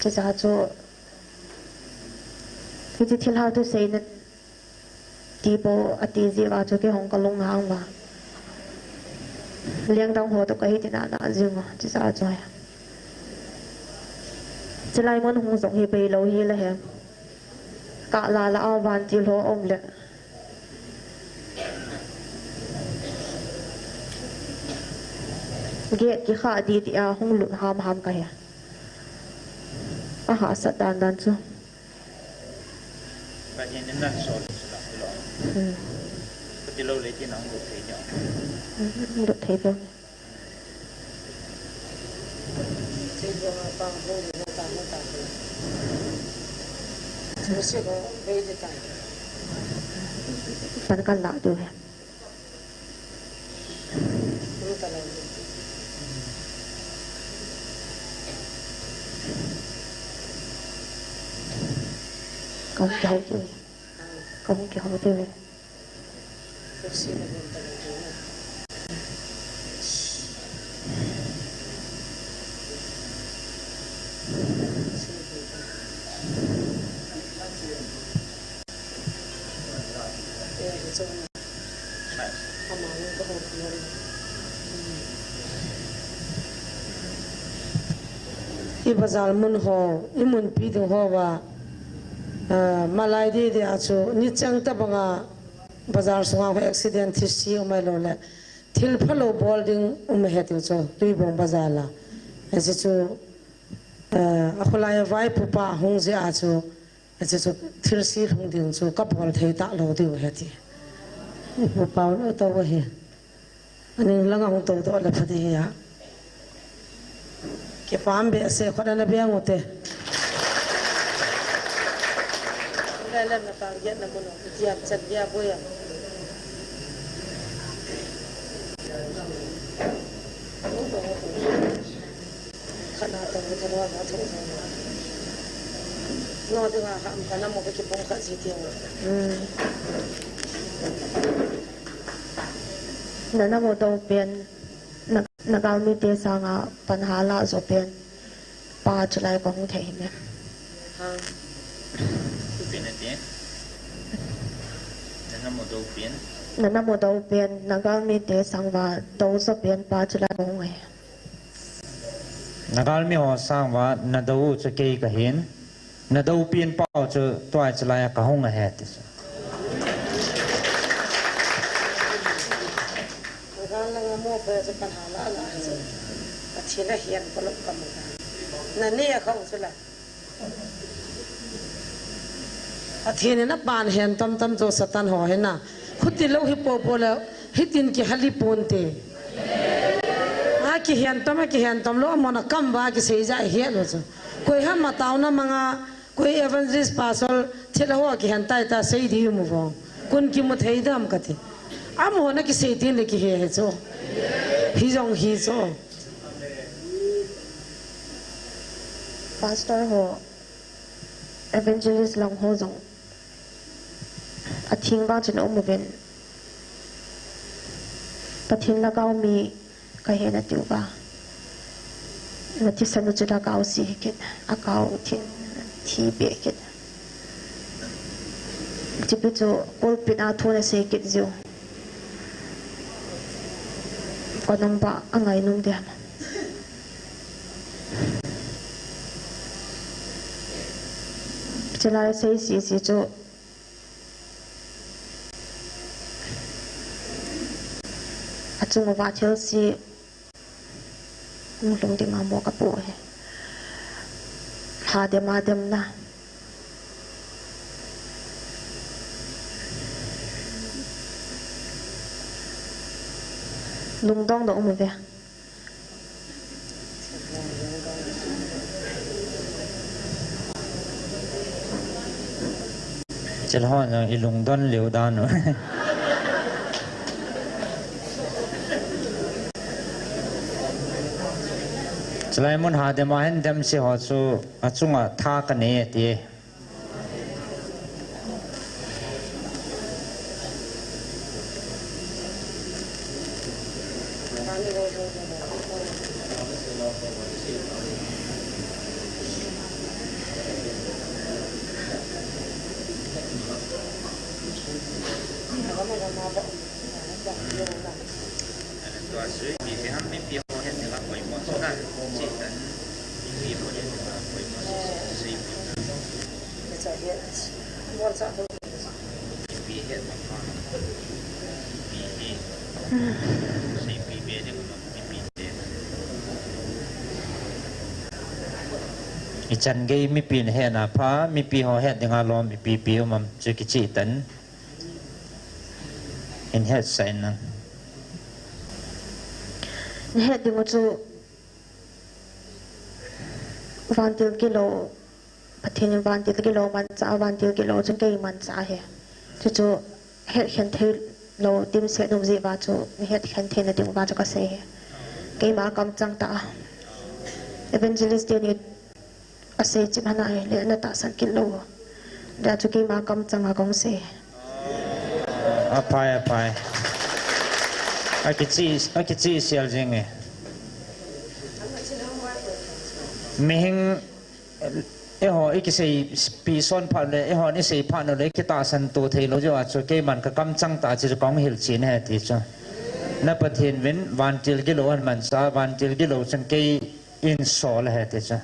Kei jong chu. Hiche thilha thu seina ti bou ati jeh uva chu kei hung ka lunghang uva. Lengdang ho toh ka hiti nana jing u, chuche jeh a chu. Chulai mun hung jong hi bei lou hi la he. Ka la la a vantil ho um le. Gate kikha di di a hung lut ham ham ka he. A hahsat dan dan chu. Pathen in nan sol sula lo. Hmm. Kati lo le ti nang lut thei dia. Hmm, lut thei dia. Thei dia ma pang ho ni na ta na ta. Pan kan lah diu ahi. Kahung kihou diu ahi. Kahung kihou diu ahi. I bazar mun ho, i munpi ding hoa, ah, malai didi a chu, nicheng tabanga bazar sunga ho accident thilse um ahilou le, thil phalou bol ding um ahi tiu chu, Tuibong bazar la. Hiche chu, ah, akholai a vaipupa hung jeh a chu, Hiche chu thilse lhung ding chu kabol thei talou diu ahi ti. Ipu pau lou tou ahi. Aning langa hung tou doh le pha ding ahi a. Kipah behseh, khut ana beng ute. Lelem na pang yet na mun o, itiam chan dia boya. Khat na tong thalou a tho tho. No, dinga ham kana mo kipom khat ji ti. Hmm. Na, na mo dou pen, na, na galmi te sanga pan hala jo pen, pa chulai kong thei him e. Ha. Pen ati. Na, na mo dou pen. Na, na mo dou pen, na galmi te sanga dou jo pen, pa chulai kong e. Na galmi ho sanga na dou u chu kei kahin, na dou pen pa u chu tua chulai a kahung ahi ti chu. Na gal langa mo pa chu pan hala la chu. Pathen a hian palop kamu. Na ne a khau chu la. Pathen in apan hen tam tam chu Satan ho hina. Khuti lou hi popo le hitin kihali ponte. A kihen tam, a kihen tam lou, amona kam va kisei ja hi lou chu. Koi ham a taona manga, koi evangelist pastor thil ho kihen tai ta sei di mu vong. Kun kimu thei dam kati. Amona kisei tin le kihe he chu. Hi jong hi chu. Pastor ho, evangelist lang ho jong, atheng vang chun aum uvin. Pathen lhagao mi kahi nati uva. Na thisan u chu lhagao se hi kit, lhagao thi, thi be kit. Chipi chu pulpit a thu na sei kit jiu. Ka nung ba a ngai nung de ham. Chulai sei sese chu achung uva thilse hung lhung dinga mo kapu ahi. Hadem a demna. Lungdong na um uve. Chilhon jong i lungdon leu dan u. Chulai mun hadem a hin demse ho chu achunga tha kanei ati. Ichan gei mipi nahet na pha, mipi ho het dinga lom ipi pi um am chu kicheh tan. Hin hetsah in lang. Nahet ding u chu vantil kilou Pathen in vantil gilou manchah, vantil gilou chun kei manchah ahi. Chuchu hetkhen theilou dimset um jeh uva chu, hetkhen theina ding uva chu kasei ahi. Keima kamchang tah a. Evangelist teni asei chim hana ahile, natahsan kit lou. Hijeh chun keima kamchang a kahung sei. Aphai, aphai. Akichi, akichi sel jing e. Mihing, eiho, ikiseipi son phat le, eihon isei phat u le, ikitahsan to theilou jeh a chu, keiman kakamchang tah a chu kahung hilchen ahi ti chu. Na Pathen vin, vantil gilou ahin manchah, vantil gilou chun kei in sol ahi ti chu.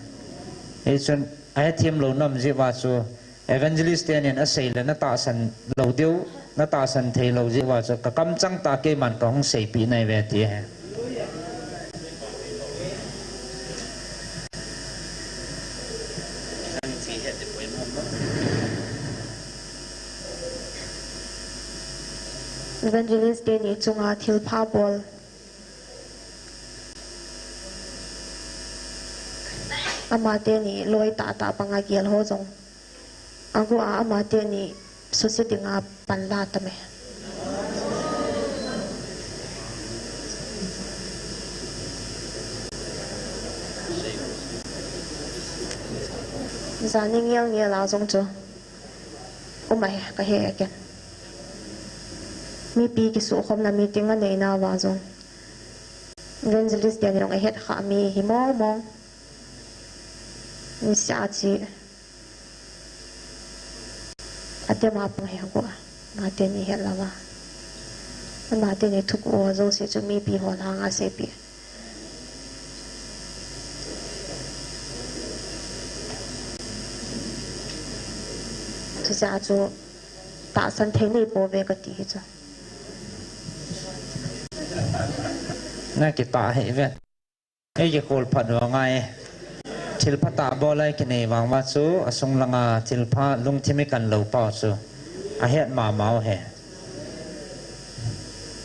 Hichun, ahethem lou nom jeh uva chu, evangelist teni asei le natahsan lou diu, natahsan theilou jeh uva chu, kakamchang tah a keiman kahung seipeh nahi ve ti ahi. Evangelist teni chunga thilpha bol. Ama teni loi tah tah banga gel ho jong. Agu a ama teni suse dinga panla tame. Jani ngel ngel a jong chu. Um ahi, kahe ken. Mipi kisukhomna meeting anei nauva jong. Evangelist teni jong ahet kha mi hi mong mong. Niseh a chi. Atem a pang ahi agu a. Ama teni het lou va. Ama teni thuguh ho jouse chu mipi ho langa seipeh. Chuche a chu tahsan thei nei pouve kati hi chu. Nakitah hih ve. Ei kikhol phat u angai. Thilpha tah bol a ikinei vang uva chu, asung langa thilpha lungthim ikan lou pau chu ahet mama u ahi.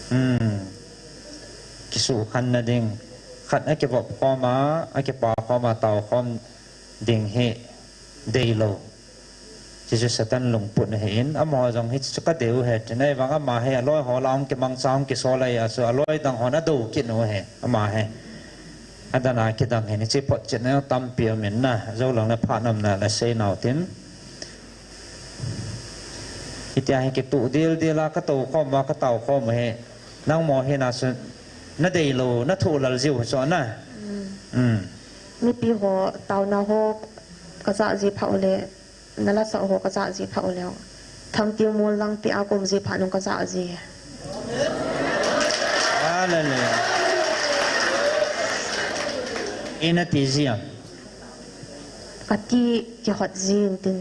Hmm. Kisukhanna ding. Khat akivop khom a, akipa khom a, tao khom ding hi deilou. Chuchu Satan lungput ahin, amaho jong hichu kadei u ahi, tin ahivang ama hi aloi ho lah a hung kimangcha hung kisol ahi a chu, aloi dang hon adou kit u ahi, ama hi. Adan a kidang hin, hiche photchetna tampi um in na, jou lang le phat um na le sei nau tin. Hitia hi kituh dildil a, katou khom uva, katao khom u hi, nangma hina chu, nadeilou, nathuh lal jiu chu na. Mm. Mm. Mipi ho, taona ho, kajah ji phat u le, nala sah ho kajah ji phat u le. Thangtingmol lang tia kaum ji phat nung kajah ji. Hallelujah. Ina ti ji am? Kati kihot ji in tin.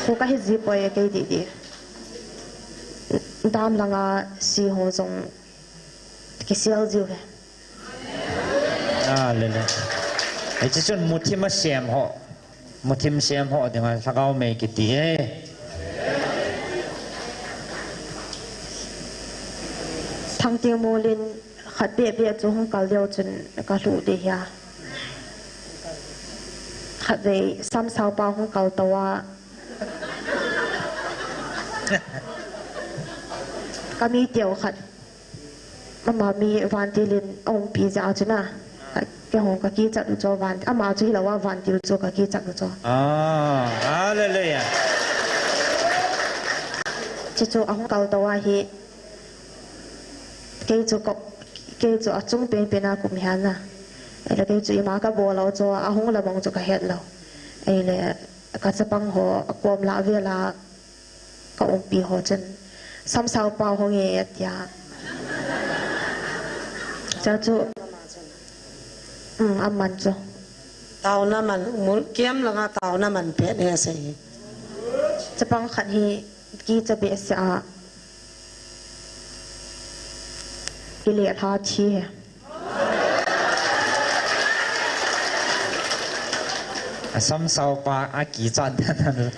Khu kahi ji poi kei didi. Dam langa si ho jong kisel jiu ve. Hallelujah. Hiche chun muthim a sem ho. Muthim sem ho dinga lhagao mei kiti e. Thangtingmol in khat beh beh chu hung kal deu chun kalhuh ding ahi. Khatvei Samsaopa hung kal tou a. Kami teu khat. Ama mi vantil in aumpi jeh a chu na. Ka, keiho kakichat u chu van, ama chu hilou a vantil chu kakichat u chu. Ah, hallelujah. Chuchu ahung kal tou ahi. Kei chu ka, kei chu achung penpen a kaum ahi na. Ahile kei chu ima kabol u chu ahung lamong chu kahet lou. Ahile kachapang ho akom lah vel a kaumpi ho chun, Samsaopa hung e, atia. Chuchu, um, aman chu. Taona man, mul, kem langa taona man pet e asei. Chapang khat hi kicha behseh a. Kile tha thi he. Asamsaopa akichat dan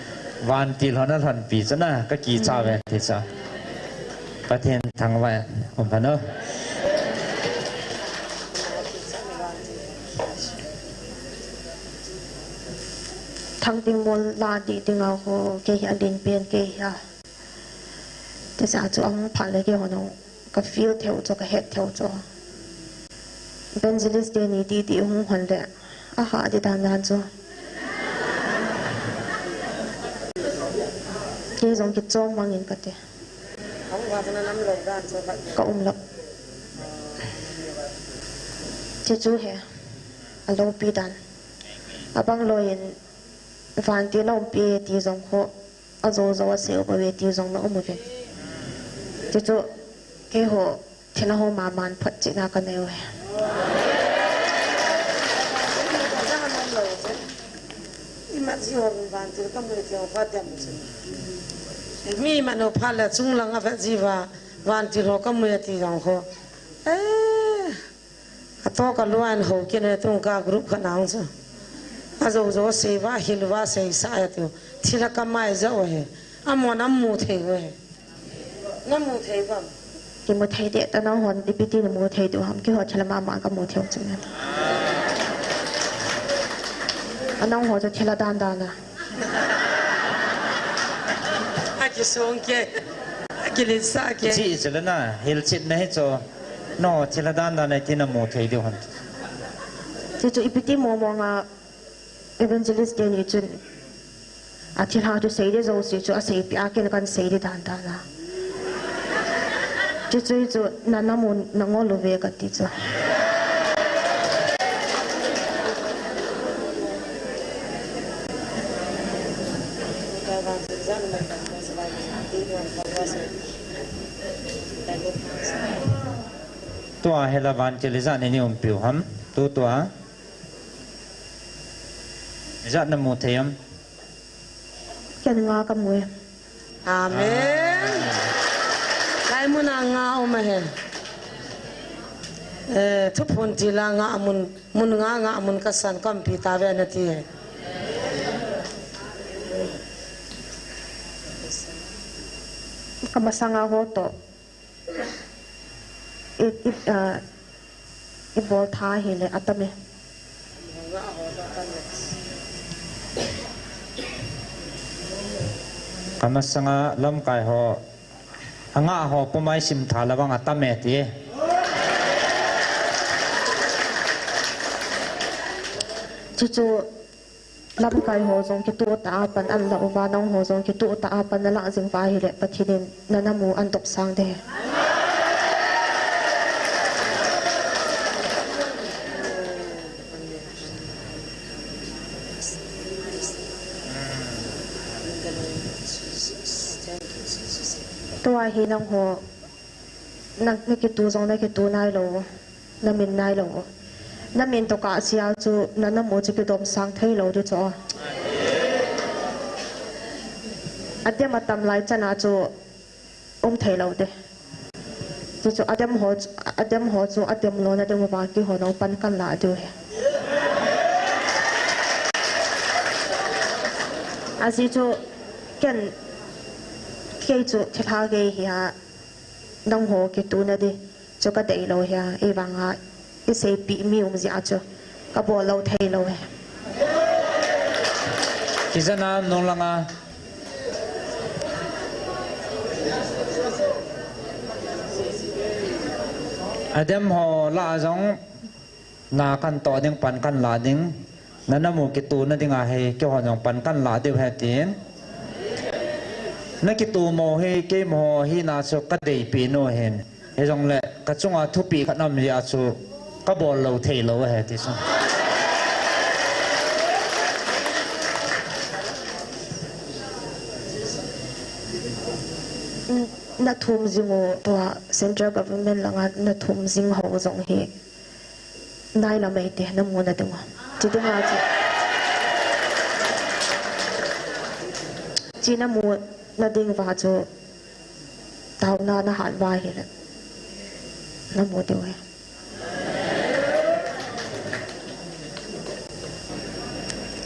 vantil hon alhonpi chu na, kakicha ve ti chu. Pathen thangvah in um hen o. Khangding mol la di ding a ho, kei hi a din pen kei hi a. Tisa chu ahung phat le kei ho no ka feel theu chu, ka het theu chu. Evangelist te ni ti ti hung hon le, aha di dan dan chu. Kei jong kichom mangin ka ti. Ka um lou. Chu chu he, a loupi dan. Abang lou in, vantil a umpi e ti jong ho, a jou jou a sei uve ti jong na um uvin. Chu chu, kei ho, thina ho maman phat china ka nei uve. Ima ji ho vantil ka mu ti ho phat diam chu. Mi mano phat le chunglang a vet ji uva, vantil ho ka mu ti jong ho. Eh, a to ka luan ho kine tung ka group ka nang chu. A jou jou sei uva, hil uva, sei sa ya tu. Thila ka mai ja uve. Amon a mu thei uve. Na mu thei uvam? Ki mu thei de, ta nang hon ipi ti na mu thei diu ham, kei ho thila mama ka mu thei u chu ne. A nang ho chu thila dan dan a. A kisong ke, a kilitsa ke. Chi chu le na, hilchetna hi chu, no, thila dan dan a ti na mu thei diu ham. Chu chu ipi ti mo mo nga, Evangelist te ni chun, a thilha chu sei di jouse chu a seipi a, ken kan sei di dan dan a. Chu chu chu na na mu na ngol uve ka ti chu. Tua hi la vantil ijat ni ni umpiu ham, tu tua. Ijat na mu thei am? Ken nga ka mu e. Amen. Kai mun a nga um ahi. Eh, thuphon til a nga mun, mun nga nga mun ka san kampi ta ve na ti e. Ka masanga ho to. I, i, ah, i bol tha hi le a tam e. Ka masanga lamkai ho, a nga ho puma i sim tha le vang a tam e ti. Chu chu, lamkai ho jong kitoh tah a pan ana la uva, nang ho jong kitoh tah a pan ana la jing uva ahile, Pathen in na na mu ana dopsang de. Tua hi nang ho, na, na kitu jong na kitu nai lou. Na min nai lou. Na min toh kah sia chu na na mu chu kidom sang thei lou di chu. A dem a tam lai chan a chu um thei lou di. Chu chu a dem ho chu, a dem ho chu a dem lou na dem uva kihon u pan kan la diu ahi. Ajeh chu ken kei chu thilha gei hi a. Nang ho kitu na di chu ka dei lou ahi a, i vang a i seipi mi um jeh a chu ka bol lou thei lou ahi. Kijana nung langa. A dem ho lah a jong Na kan toh ding pan kan la ding. Na na mu kitu na ding ahi, kihon jong pan kan la diu ahi tin. Na kitu mo hi, kei mo hi na chu ka deipi nu hin. Hijongle, ka chunga thupi khat na um jeh a chu ka bol lou thei lou ahi ti chu. Na thum jing u tua central government langa na thum jing ho jong hi. Nai lam ei te, na mu na ding u. Chi ding a chu. Chi na mu na ding uva chu. Taona na hat uva ahile. Na mu diu ahi.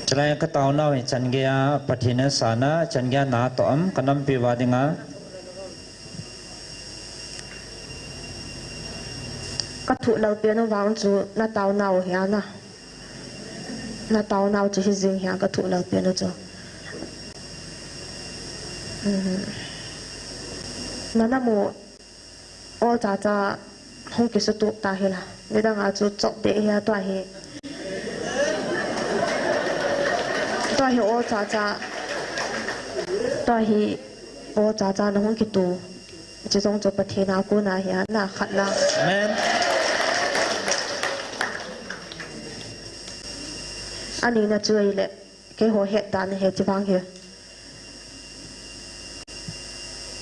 Chulai ka taonau hi chan gei a Pathen in asana, chan gei a na toh am, ka nampi uva dinga. Ka thoh lal pen u vang chu na taonau hi ana. Na taonau chu hi jing hia ka thuh lal pen u chu. Mhm. Na namu ol cha cha hung kisutup ta hi la. Nidang a chu chop de hia tua hi. Tua hi ol cha cha. Tua hi ol cha cha na hung kitu. Chi jong chu Pathen a kona hi a na khat la. Amen. Ani na chu ei le. Keiho het dan hi ti vang hi.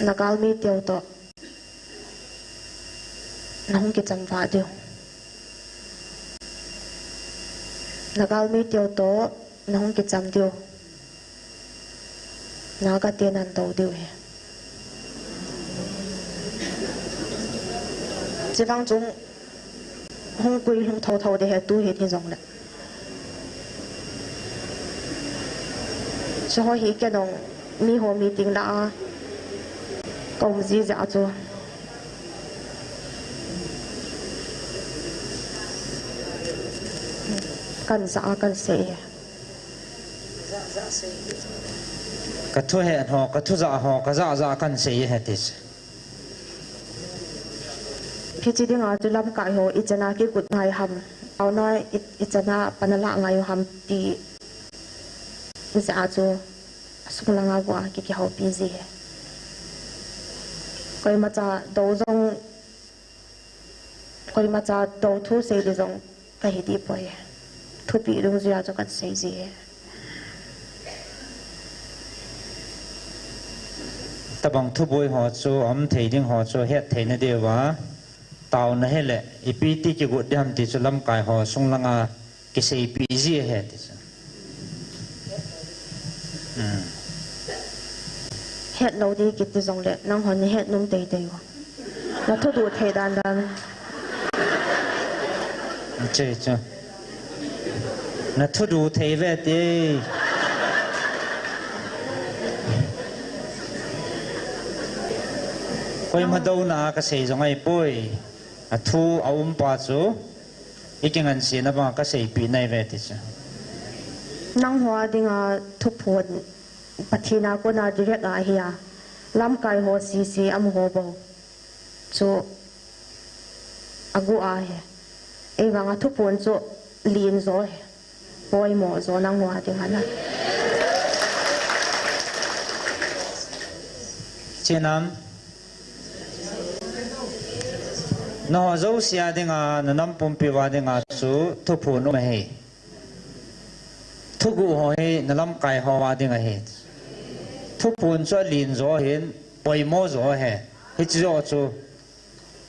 Na galmi teu to. Na hung kicham va diu. Na galmi teu to. Na hung kicham diu. Na ka te nan do diu hi. Chi vang chung hung kui hung tho tho de he tu hi thi jong le. Chu ho hi ke nong mi ho meeting la a. Ka um ji ja chu. Kan ja a kan sei. Ka thu he ho, ka thu ja ho, ka ja ja kan sei he ti. Hichi dinga chu lamkai ho, i chana kikut ngai ham. Auna i, i chana pana la ngai u ham ti. Ni sa chu sung langa gua ki, kihoupi ji he. Koima cha do jong, koima cha do thu sei di jong ka hi di poi. Thupi dungjuia chu kan sei ji he. Tabang thuboi ho chu, um thei ding ho chu, het theina diuva. Taona hi le, ipi ti kigot di ham ti chu lamkai ho sung langa kiseipi ji he ti chu. Hmm. Het lo di kiti jong le, nang hon ni het nom tei tei u. Na thuduh thei dan dan. Che chu. Na thuduh thei ve ti. Koima douna ka sei jong ahi poi. A thu a um pa chu. I kingansena banga ka seipi nai ve ti chu. Nang ho a dinga thuphon Pathen a kona direct a hi a. Lamkai ho sisi amu ho bou. Chu a gu a he. Ei vanga thuphon chu lin jo he. Poimo jo nang ho a dinga na. Chenam. Nangho jouse a dinga, na nam pumpi uva dinga chu thuphon um ahi. Thuguh ho hi na lamkai ho uva ding ahi. Thuphon chu alin jo ahin, poimo jo ahi. Hiche jo chu,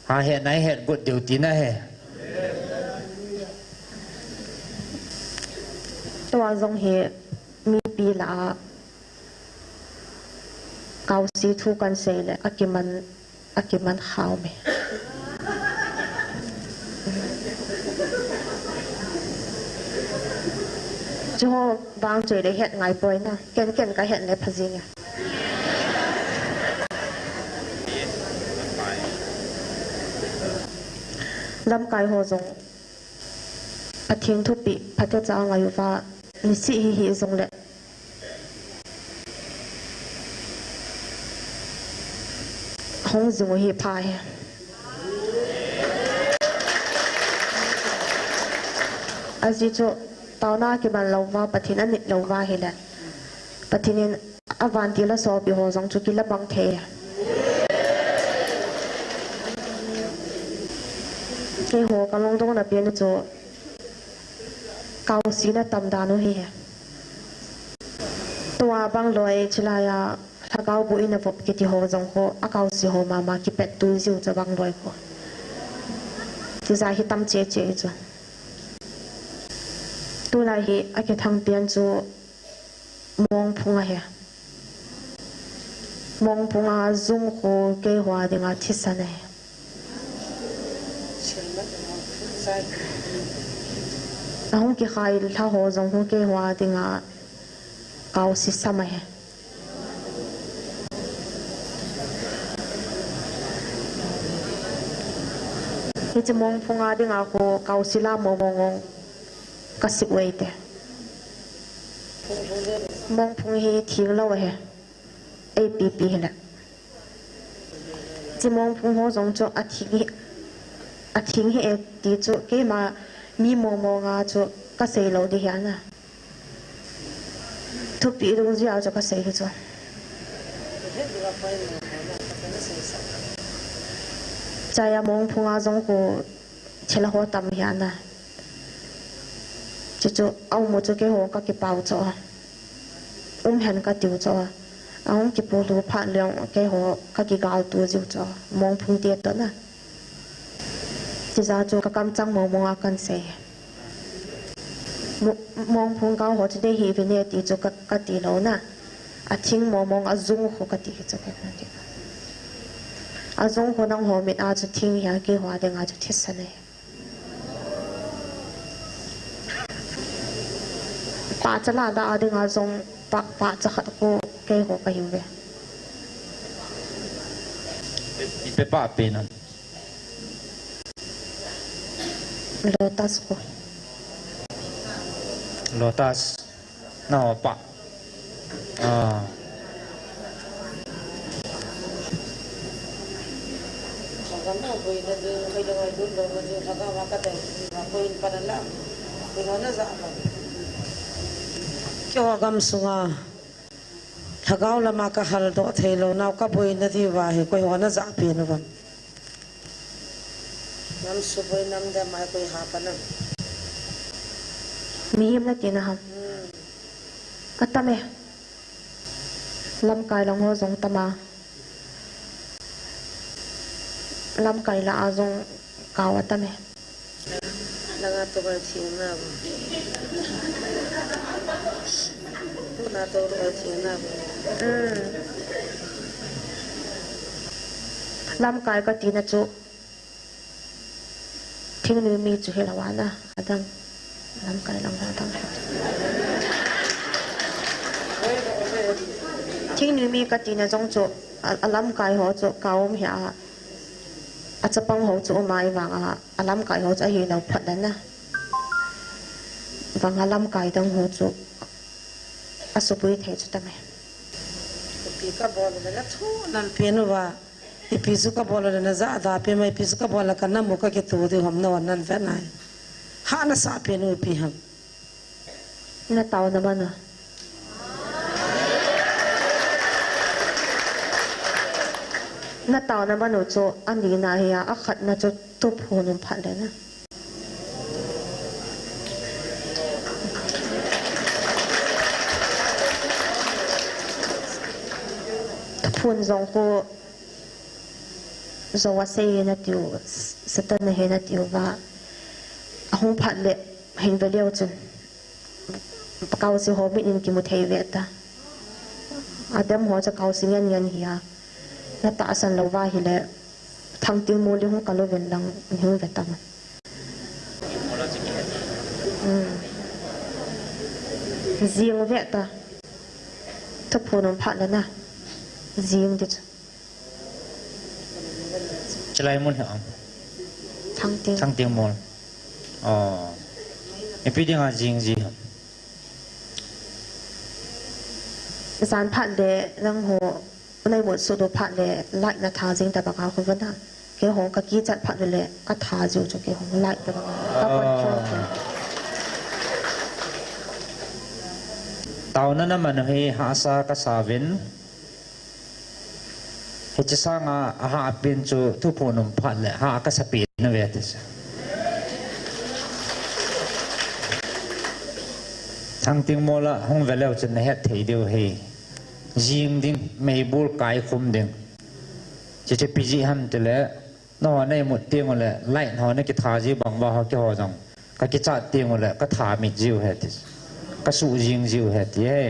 ha het nai het got diu tina ahi. Tua jong hi mipi lah a Kaosi thu kan sei le, akiman, akiman khao me. Chuho bang choi le het ngai poi na, ken ken ka het le pha jing e. Lamkai ho jong Pathen thupeh phatecha ngai uva, nisih hi hi jong le. Hung jing u hi pha hi. Ajeh chu taona kiman lou va, Pathen anit lou va hile. Pathen in avantil a sopi ho jong chu kila bang thei. Keiho ka lungdong na pen chu Kaosi na tam dan u hi he. Tua bang loi chilai a lhagao bu in a vop kiti ho jong ho, a kaosi ho mama kipet tui jiu chu bang loi ho. Tija hi tam che che chu. Tulai hi a kithang pian chu Mongphung ahi. Mongphung a jum khu keiho a dinga thisan ahi. Ahung kikhai lha ho jong khu keiho a dinga kaosi sam ahi. Hiche Mongphung a dinga khu kaosi la mo mo ngong. Ka sik uve te. Mongphung hi thing lou ahi. Ei pipi hile. Chi mongphung ho jong chu athing hi, athing hi e ti chu keima mi mong mong a chu kasei lou ding hi ana. Thupi dungjuia chu kasei hi chu. Chaya mongphung a jong khu thil ho tam hi ana. Chuchu aum u chu keiho kakipau chu a. Um hen katiu chu a. Ahung kipu lu phat leng keiho kakigal tu jiu chu a. Mongphung te toh na. Chija chu kakamchang mong mong a kansei. Mo-, mongphung kau ho chu dei hi vine ti chu ka, kati lou na. Athing mong mong a jung khu kati hi chu kati. Ajung khu nangho mit a chu thing hi a keiho a dinga chu thisan ahi. Pahcha lada a dinga jong pa, pahcha khat khu keiho kahiu ve. Ipi pah pen ham? Lotus khu. Lotus. Naho pah. Ah. Keiho gam sunga lhagao lama kahal doh thei lou nau kaboina diuva hi koi ho najah pen uvem? Nam suboi nam de mai koi ha pa nam. Mihem nati na ham? Hmm. Atam e. Lamkai lang ho jong tam a. Lamkai lah a jong kau atam e. Langa to bai thing na bu. Na to bai thing na bu. Hmm. Lamkai kati na chu. Thingnoi mi chu hilou ana, adang lamkai lang ho adang. Thingnoi mi kati na jong chu, a, alamkai ho chu kaum hi a, achapang ho chu um a, ahivang a, alamkai ho chu ahilou phat le na. Vang a lamkai dang ho chu, asuboi thei chu tam e. Ipi kabol le nathu nalpi nu va. Ipi chu kabol le najah da pi mai, ipi chu kabol le kanam u kakitoh diu ham nahon navet nai. Ha nasah pen u ipi ham. Natao na man u. Natao na man u chu ani na hi a, akhat na chu thuphon um phat le na. Thuphon jong khu Jou asei hi natiu, Satan ahi natiu va. Ahung phat le hin ve leu chun. Kaosi ho mit in kimu thei ve ta. Adam ho chu kaosi ngen ngen hi a. Natahsan lou va hile. Thangting mol hung kal uvin lang hung ve ta. Hmm. Jing ve ta. Thuphon um phat le na. Jing di chu. Chilai mun hi am. Thangting. Thangting mol. Oh. Ipi dinga jing ji ham. Jan phat le nangho, naimut suh doh phat le light natha jing tabang a khu vana. Keiho kakichat phat le katha jiu chu keiho light tabang a. Ka control kei. Taona naman hi hahsa kasa uvin. Hiche sanga ahahpen chu thuphon um phat le hah kasa pen uve ti chu. Thangting mol a hung ve leu chun nahet thei diu hi. Jing ding, meibol kaikhum ding. Chuche ipi jeh ham tile, nangho naimut teng ule, light ho nakitha ji bang uva ho keiho jong. Kakichat teng ule, katha mit jiu ahi ti. Kasuh jing jiu ahi ti e.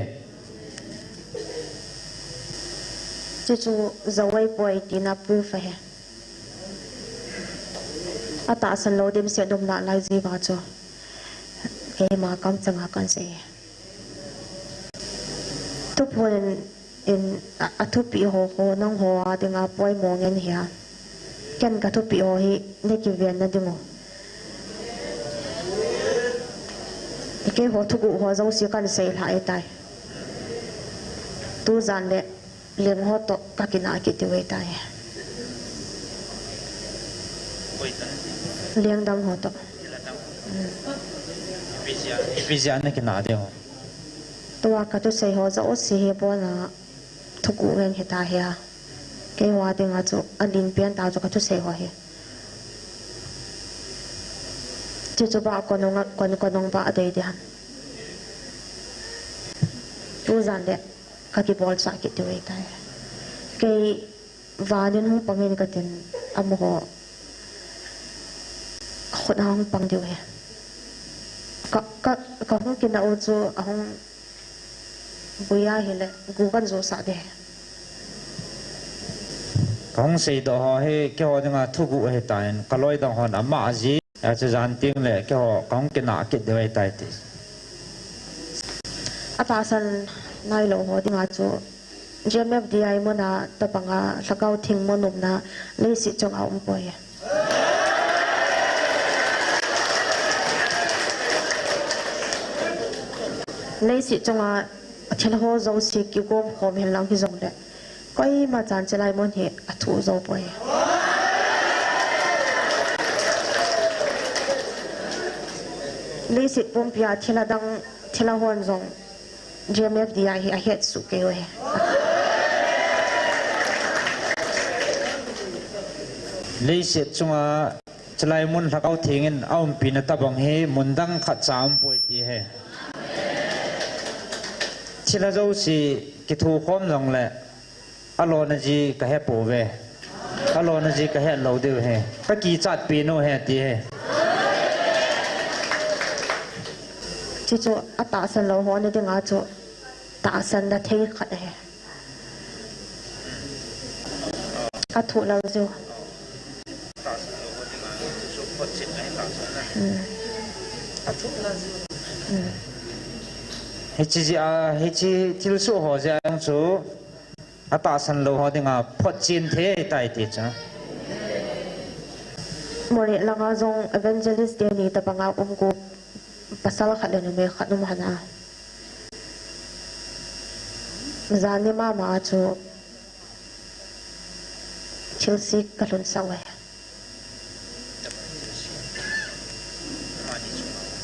Chuchu jou ahipoi tina proof ahi. Atahsan lou dimset um nalai ji va chu. Keima kamchanga kansei. Thuphon in, a, athupi ho ho nangho a dinga poimo ngen hi a. Ken kathupi ho hi nakiven na diu. Keiho thuguh ho jouse kansei lhah e tai. Tujan le leng ho toh kakinah kit diu ahitai. Leng dang ho toh. Ipi jeh a nakinah diu? Tua kathusei ho jouse hi abona thuguh ngen hita hia. Keiho dinga chu alinpen tah chu kathusei ho hi. Chuchu ba konung a, kon, konung ba adei ding ham. Tujan le kakibolchah kit diu ahitai. Kei vanin hung pangin katin amaho khut a hung pang diu ahi. Ka, ka, kahung kinah u chu ahung bui ahile gu kahin josah ding ahi. Kahung seidoh ho hi keiho dinga thuguh ahitan, kaloi dang hon ama ji. Achu jan teng le keiho kahung kinah kit diu ahitai ti. Atahsan nailou ho dinga chu G M F D I muna tobanga Lhagao Theng mun umna leiset chunga umpoi. Leiset chunga thil ho jouse kigom khom henlang hijongle koima chan chelai mun hi athuh jou poi. Leiset pumpia thil adang, thil ahon jong G M F D I hi ahetsuh kei uve. Leiset chunga chelai mun Lhagao Theng in aumpina tobang hi mun dang khatcha umpoi ti ahi. Thil ajouse kithukhom jongle alona ji kahepouve. Alona ji kahet lou diu ahi. Kakichat pen u ahi ti ahi. Chuchu atahsan lou ho na dinga chu tahsanna thei khat ahi. Athuh lou jiu. Hmm. Hmm. Hiche jeh a, hiche thilsoh ho jeh a jong chu atahsan lou ho dinga photchen thei ahitai ti chu. Moreh langa jong evangelist teni tobanga um gu pasal khat le numei khat um hon a. Jani mama a chu thilse kalhunsah uve.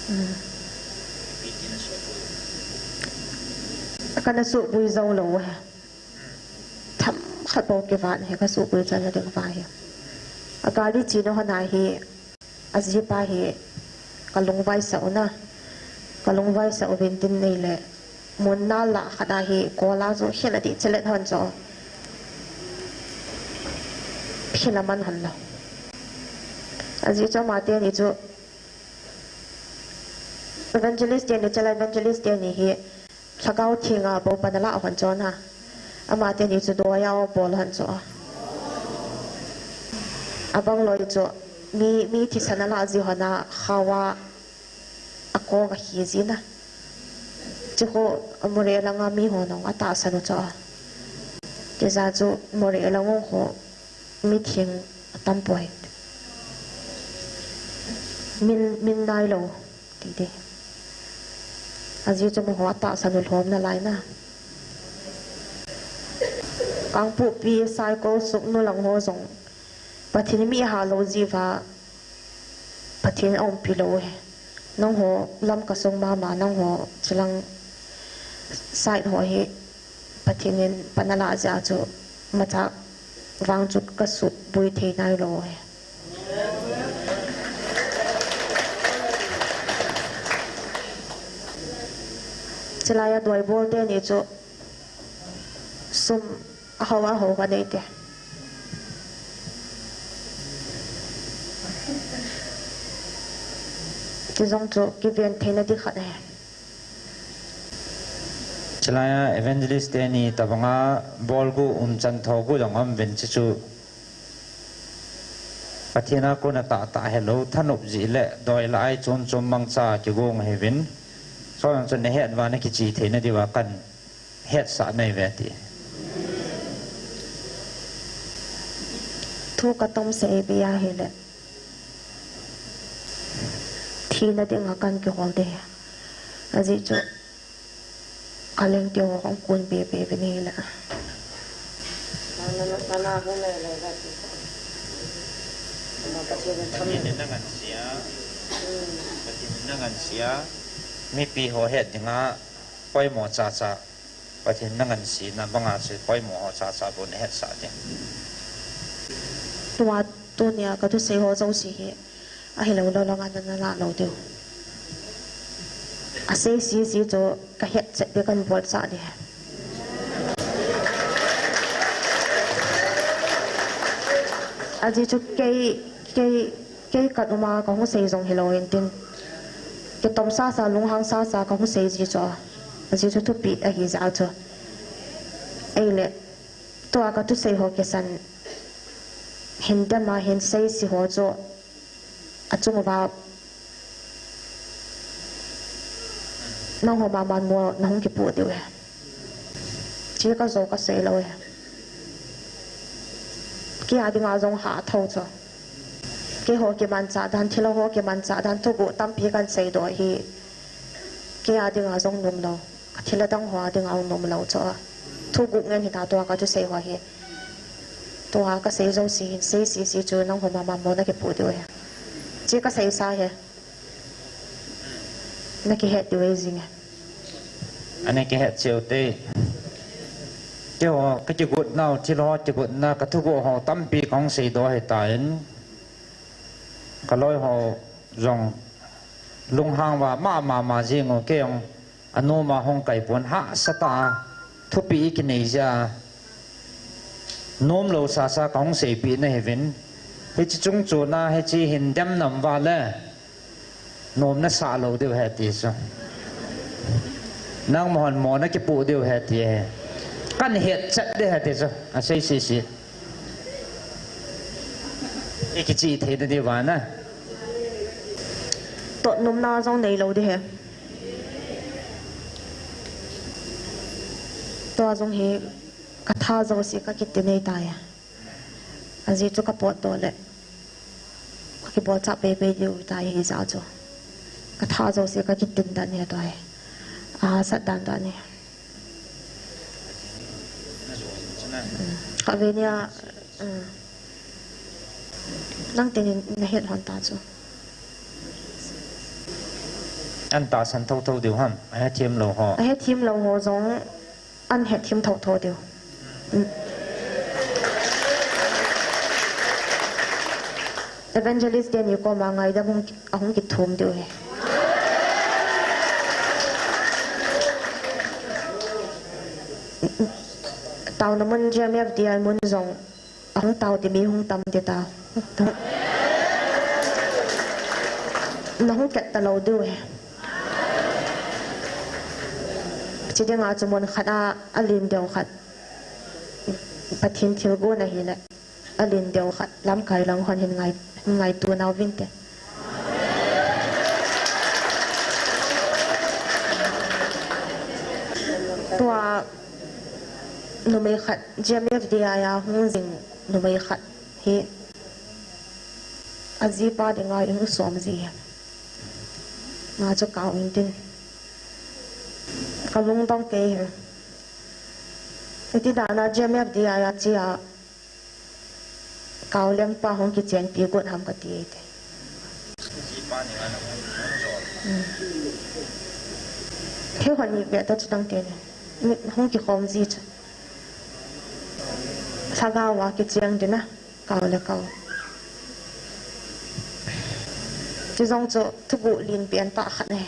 Hmm. Kana suboi jou lou uve. Themkhat bou kivah ahi, kasuboi chan na ding uva hi. Agari chena hon a hi, ajipa hi kalungvaisah u na. Kalungvaisah uvin tin neile mun nal lah khat a hi kola chu khel adih chelet hon chu. Khel aman hon lou. Ajeh chu ama teni chu evangelist teni, chelai evangelist teni hi Lhagao Thenga bou pan alah hon chu na. Ama teni chu doiya bol hon chu. Abang loi chu mi, mi thisan alah ji hon a khaova akong ahi ji na. Chukhu Moreh langa mi hon jong atahsan u chu. Tijeh chu Moreh lang u khu mitheng atampoi. Min, min nailou ti ding. Ajeh chu amaho atahsan u lhom nalai na. Kangpokpi Saikul Sugnu lang ho jong Pathen in mi ahal lou jeh uva Pathen in aumpi lou ahi. Nangho Lamka sung mama, nangho chulang side ho hi Pathen in pan alah jeh a chu imacha vang chu kasuboi thei nailou ahi. Chulai a doibol teni chu sum ahao ahao khat nei te. Ti jong chu kiven theina ding khat ahi. Chulai a evangelist teni tobanga bol gu umchan tho gu jong aum uvin, chuchu Pathen a kona tahtah helou thanop jeh le doi lah a ichom chom mangcha kigong ahiuvin. Chujong chun nahet uva nakiche theina diuva kahin hetsah nahi uve ti. Thu katom seibe ahile, thina dinga kahin kihol ding. Ajeh chu Kaleng te ho kong kun be be be ni la. Nana, nana, nana, nana, nana, nana, Pathen in na ngansia. Hmm. Pathen in na ngansia. Mipi ho het dinga poimo chacha. Pathen in na ngansina banga chu poimo ho chacha bou na hetsah ding. Tua tunia ka thusei ho jouse hi. Ahilou lou langa nana lah lou diu. Asei sese chu ka het chet ding, kan bol chah ding. Ajeh chu kei, kei, kei ka um a ka hung sei jong hilou in tin. Kitom sasa, lunghang sasa ka hung sei ji chu. Ajeh chu thupeh ahi jeh chu. Ahile, tua ka thusei ho kisan hin dem a hin sei se ho chu. Achung uva nangho mama mo na hung kipoh diu ahi. Hiche ka jou ka sei lou ahi. Kei a dinga jong hatah chu. Keiho kimanchah dan, thilha ho kimanchah dan, thuguh tampi kan seidoh hi. Kei a dinga jong nom lou. Ka thilha dang ho a dinga jong nom lou chu. Thuguh ngen hita tua ka thusei ho hi. Tua ka sei jouse hin sei sese chu nangho mama mo na kipoh diu ahi. Hiche ka seisa hi. Na kihet diu ahi jing e. Ana kihet cheh u te. Keiho ka kigot nau, thilha ho kigot na, ka thuguh ho tampi kong seidoh ahitan. Ka loi ho jong lunghang uva mama ma jing u, kei jong anom a hung kai pon, hahsa tah a thupeh i kinei jeh a. Nom lou sasa ka hung seipeh na hiuvin. Hiche chung chon a hiche hin dem nam uva le. Nom na sah lou diu ahi ti chu. Nangma hon mo na kipoh diu ahi ti ahi. Kan het chet ding ahi ti chu. Asei sese. I kichih thei na diu va na. Toh nom na jong nei lou ding ahi. Tua jong hi ka tha jouse ka kiti nei tai. Ajeh chu ka potdoh le. Ka kibol chah pei pei diu tai hijeh chu. Ka tha jouse ka kitin dan ahi tua hi. Ahahsat dan dan ahi. Ka ve nia, um, nang teni na het lhon ta chu. An tahsan thotho diu ham, ahethem lou ho. Ahethem lou ho jong an hethem thotho diu. Um. Evangelist teni koma ngaidam hung, ahung kithum diu ahi. Taona mun G M F D I mun jong ahung tao ding mi hung tam ding ta. Na hung ket talou diu ahi. Hiche dinga chu mun khat a, alen deu khat. Pathen thilgon ahile. Alen deu khat lamkai lang hon hin ngai, hin ngaito nau vin te. Tua numei khat, G M F D I a hung jing numei khat hi ajipa dinga ihung som ji hi. Nga chu kau in tin. Ka lungdong kei hi. Iti dan a G M F D I a che a Kau lengpa hung kichenpi got ham kati e te. Hmm. Kei hon ni ve ta chu tang te ne. Hung kikhom ji chu. Lhagao a kicheng ding a. Kau le kau. Chu jong chu thuguh len pen tah khat ne.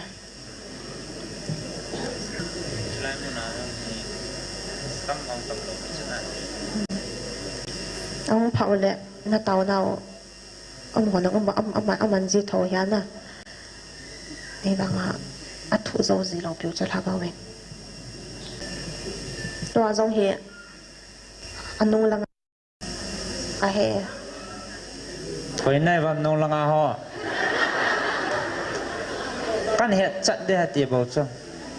Ahung phah u le, na taonau, um, hon, um, um, um, um, um, ji tho hia na. Hivanga, athu jo ji lou piu chu lhagao in. Tua jong hi, anung lang Ahe. Koi nai vam nung langa ho. Kan het chat de ha ti bou chu.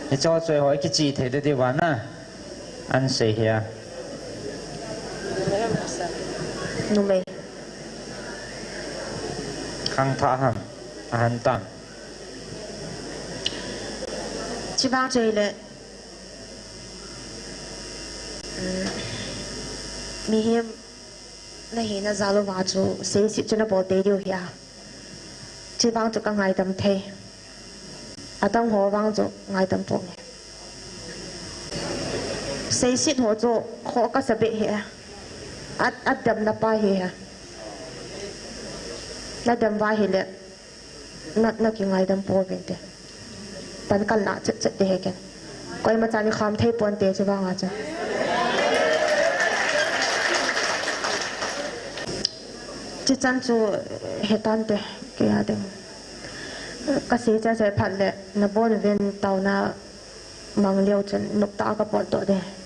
Hicho choi ho kichi thei de ti va na. An sei hia. Numei. Khang tha ham. Ahan tam. Chivang choi le. Mihem nahina jal uva chu seiset chu nabol tei diu hia. Chuvang chu kangaidam thei. Adang ho vang chu ngaidam ponge. Seiset ho chu kho kasa beh hi. At, adamna pa hi. Nadam uva ahile. Na, nakingaidam pouvinte. Pan kanlah chet chet te hi ken. Koima chan ikham thei ponte chuvanga chu. Chuchan chu hetante, kei a ding. Kasei chai chai phat le, nabon uvin taona mang leu chun noptah a kapotdoh de.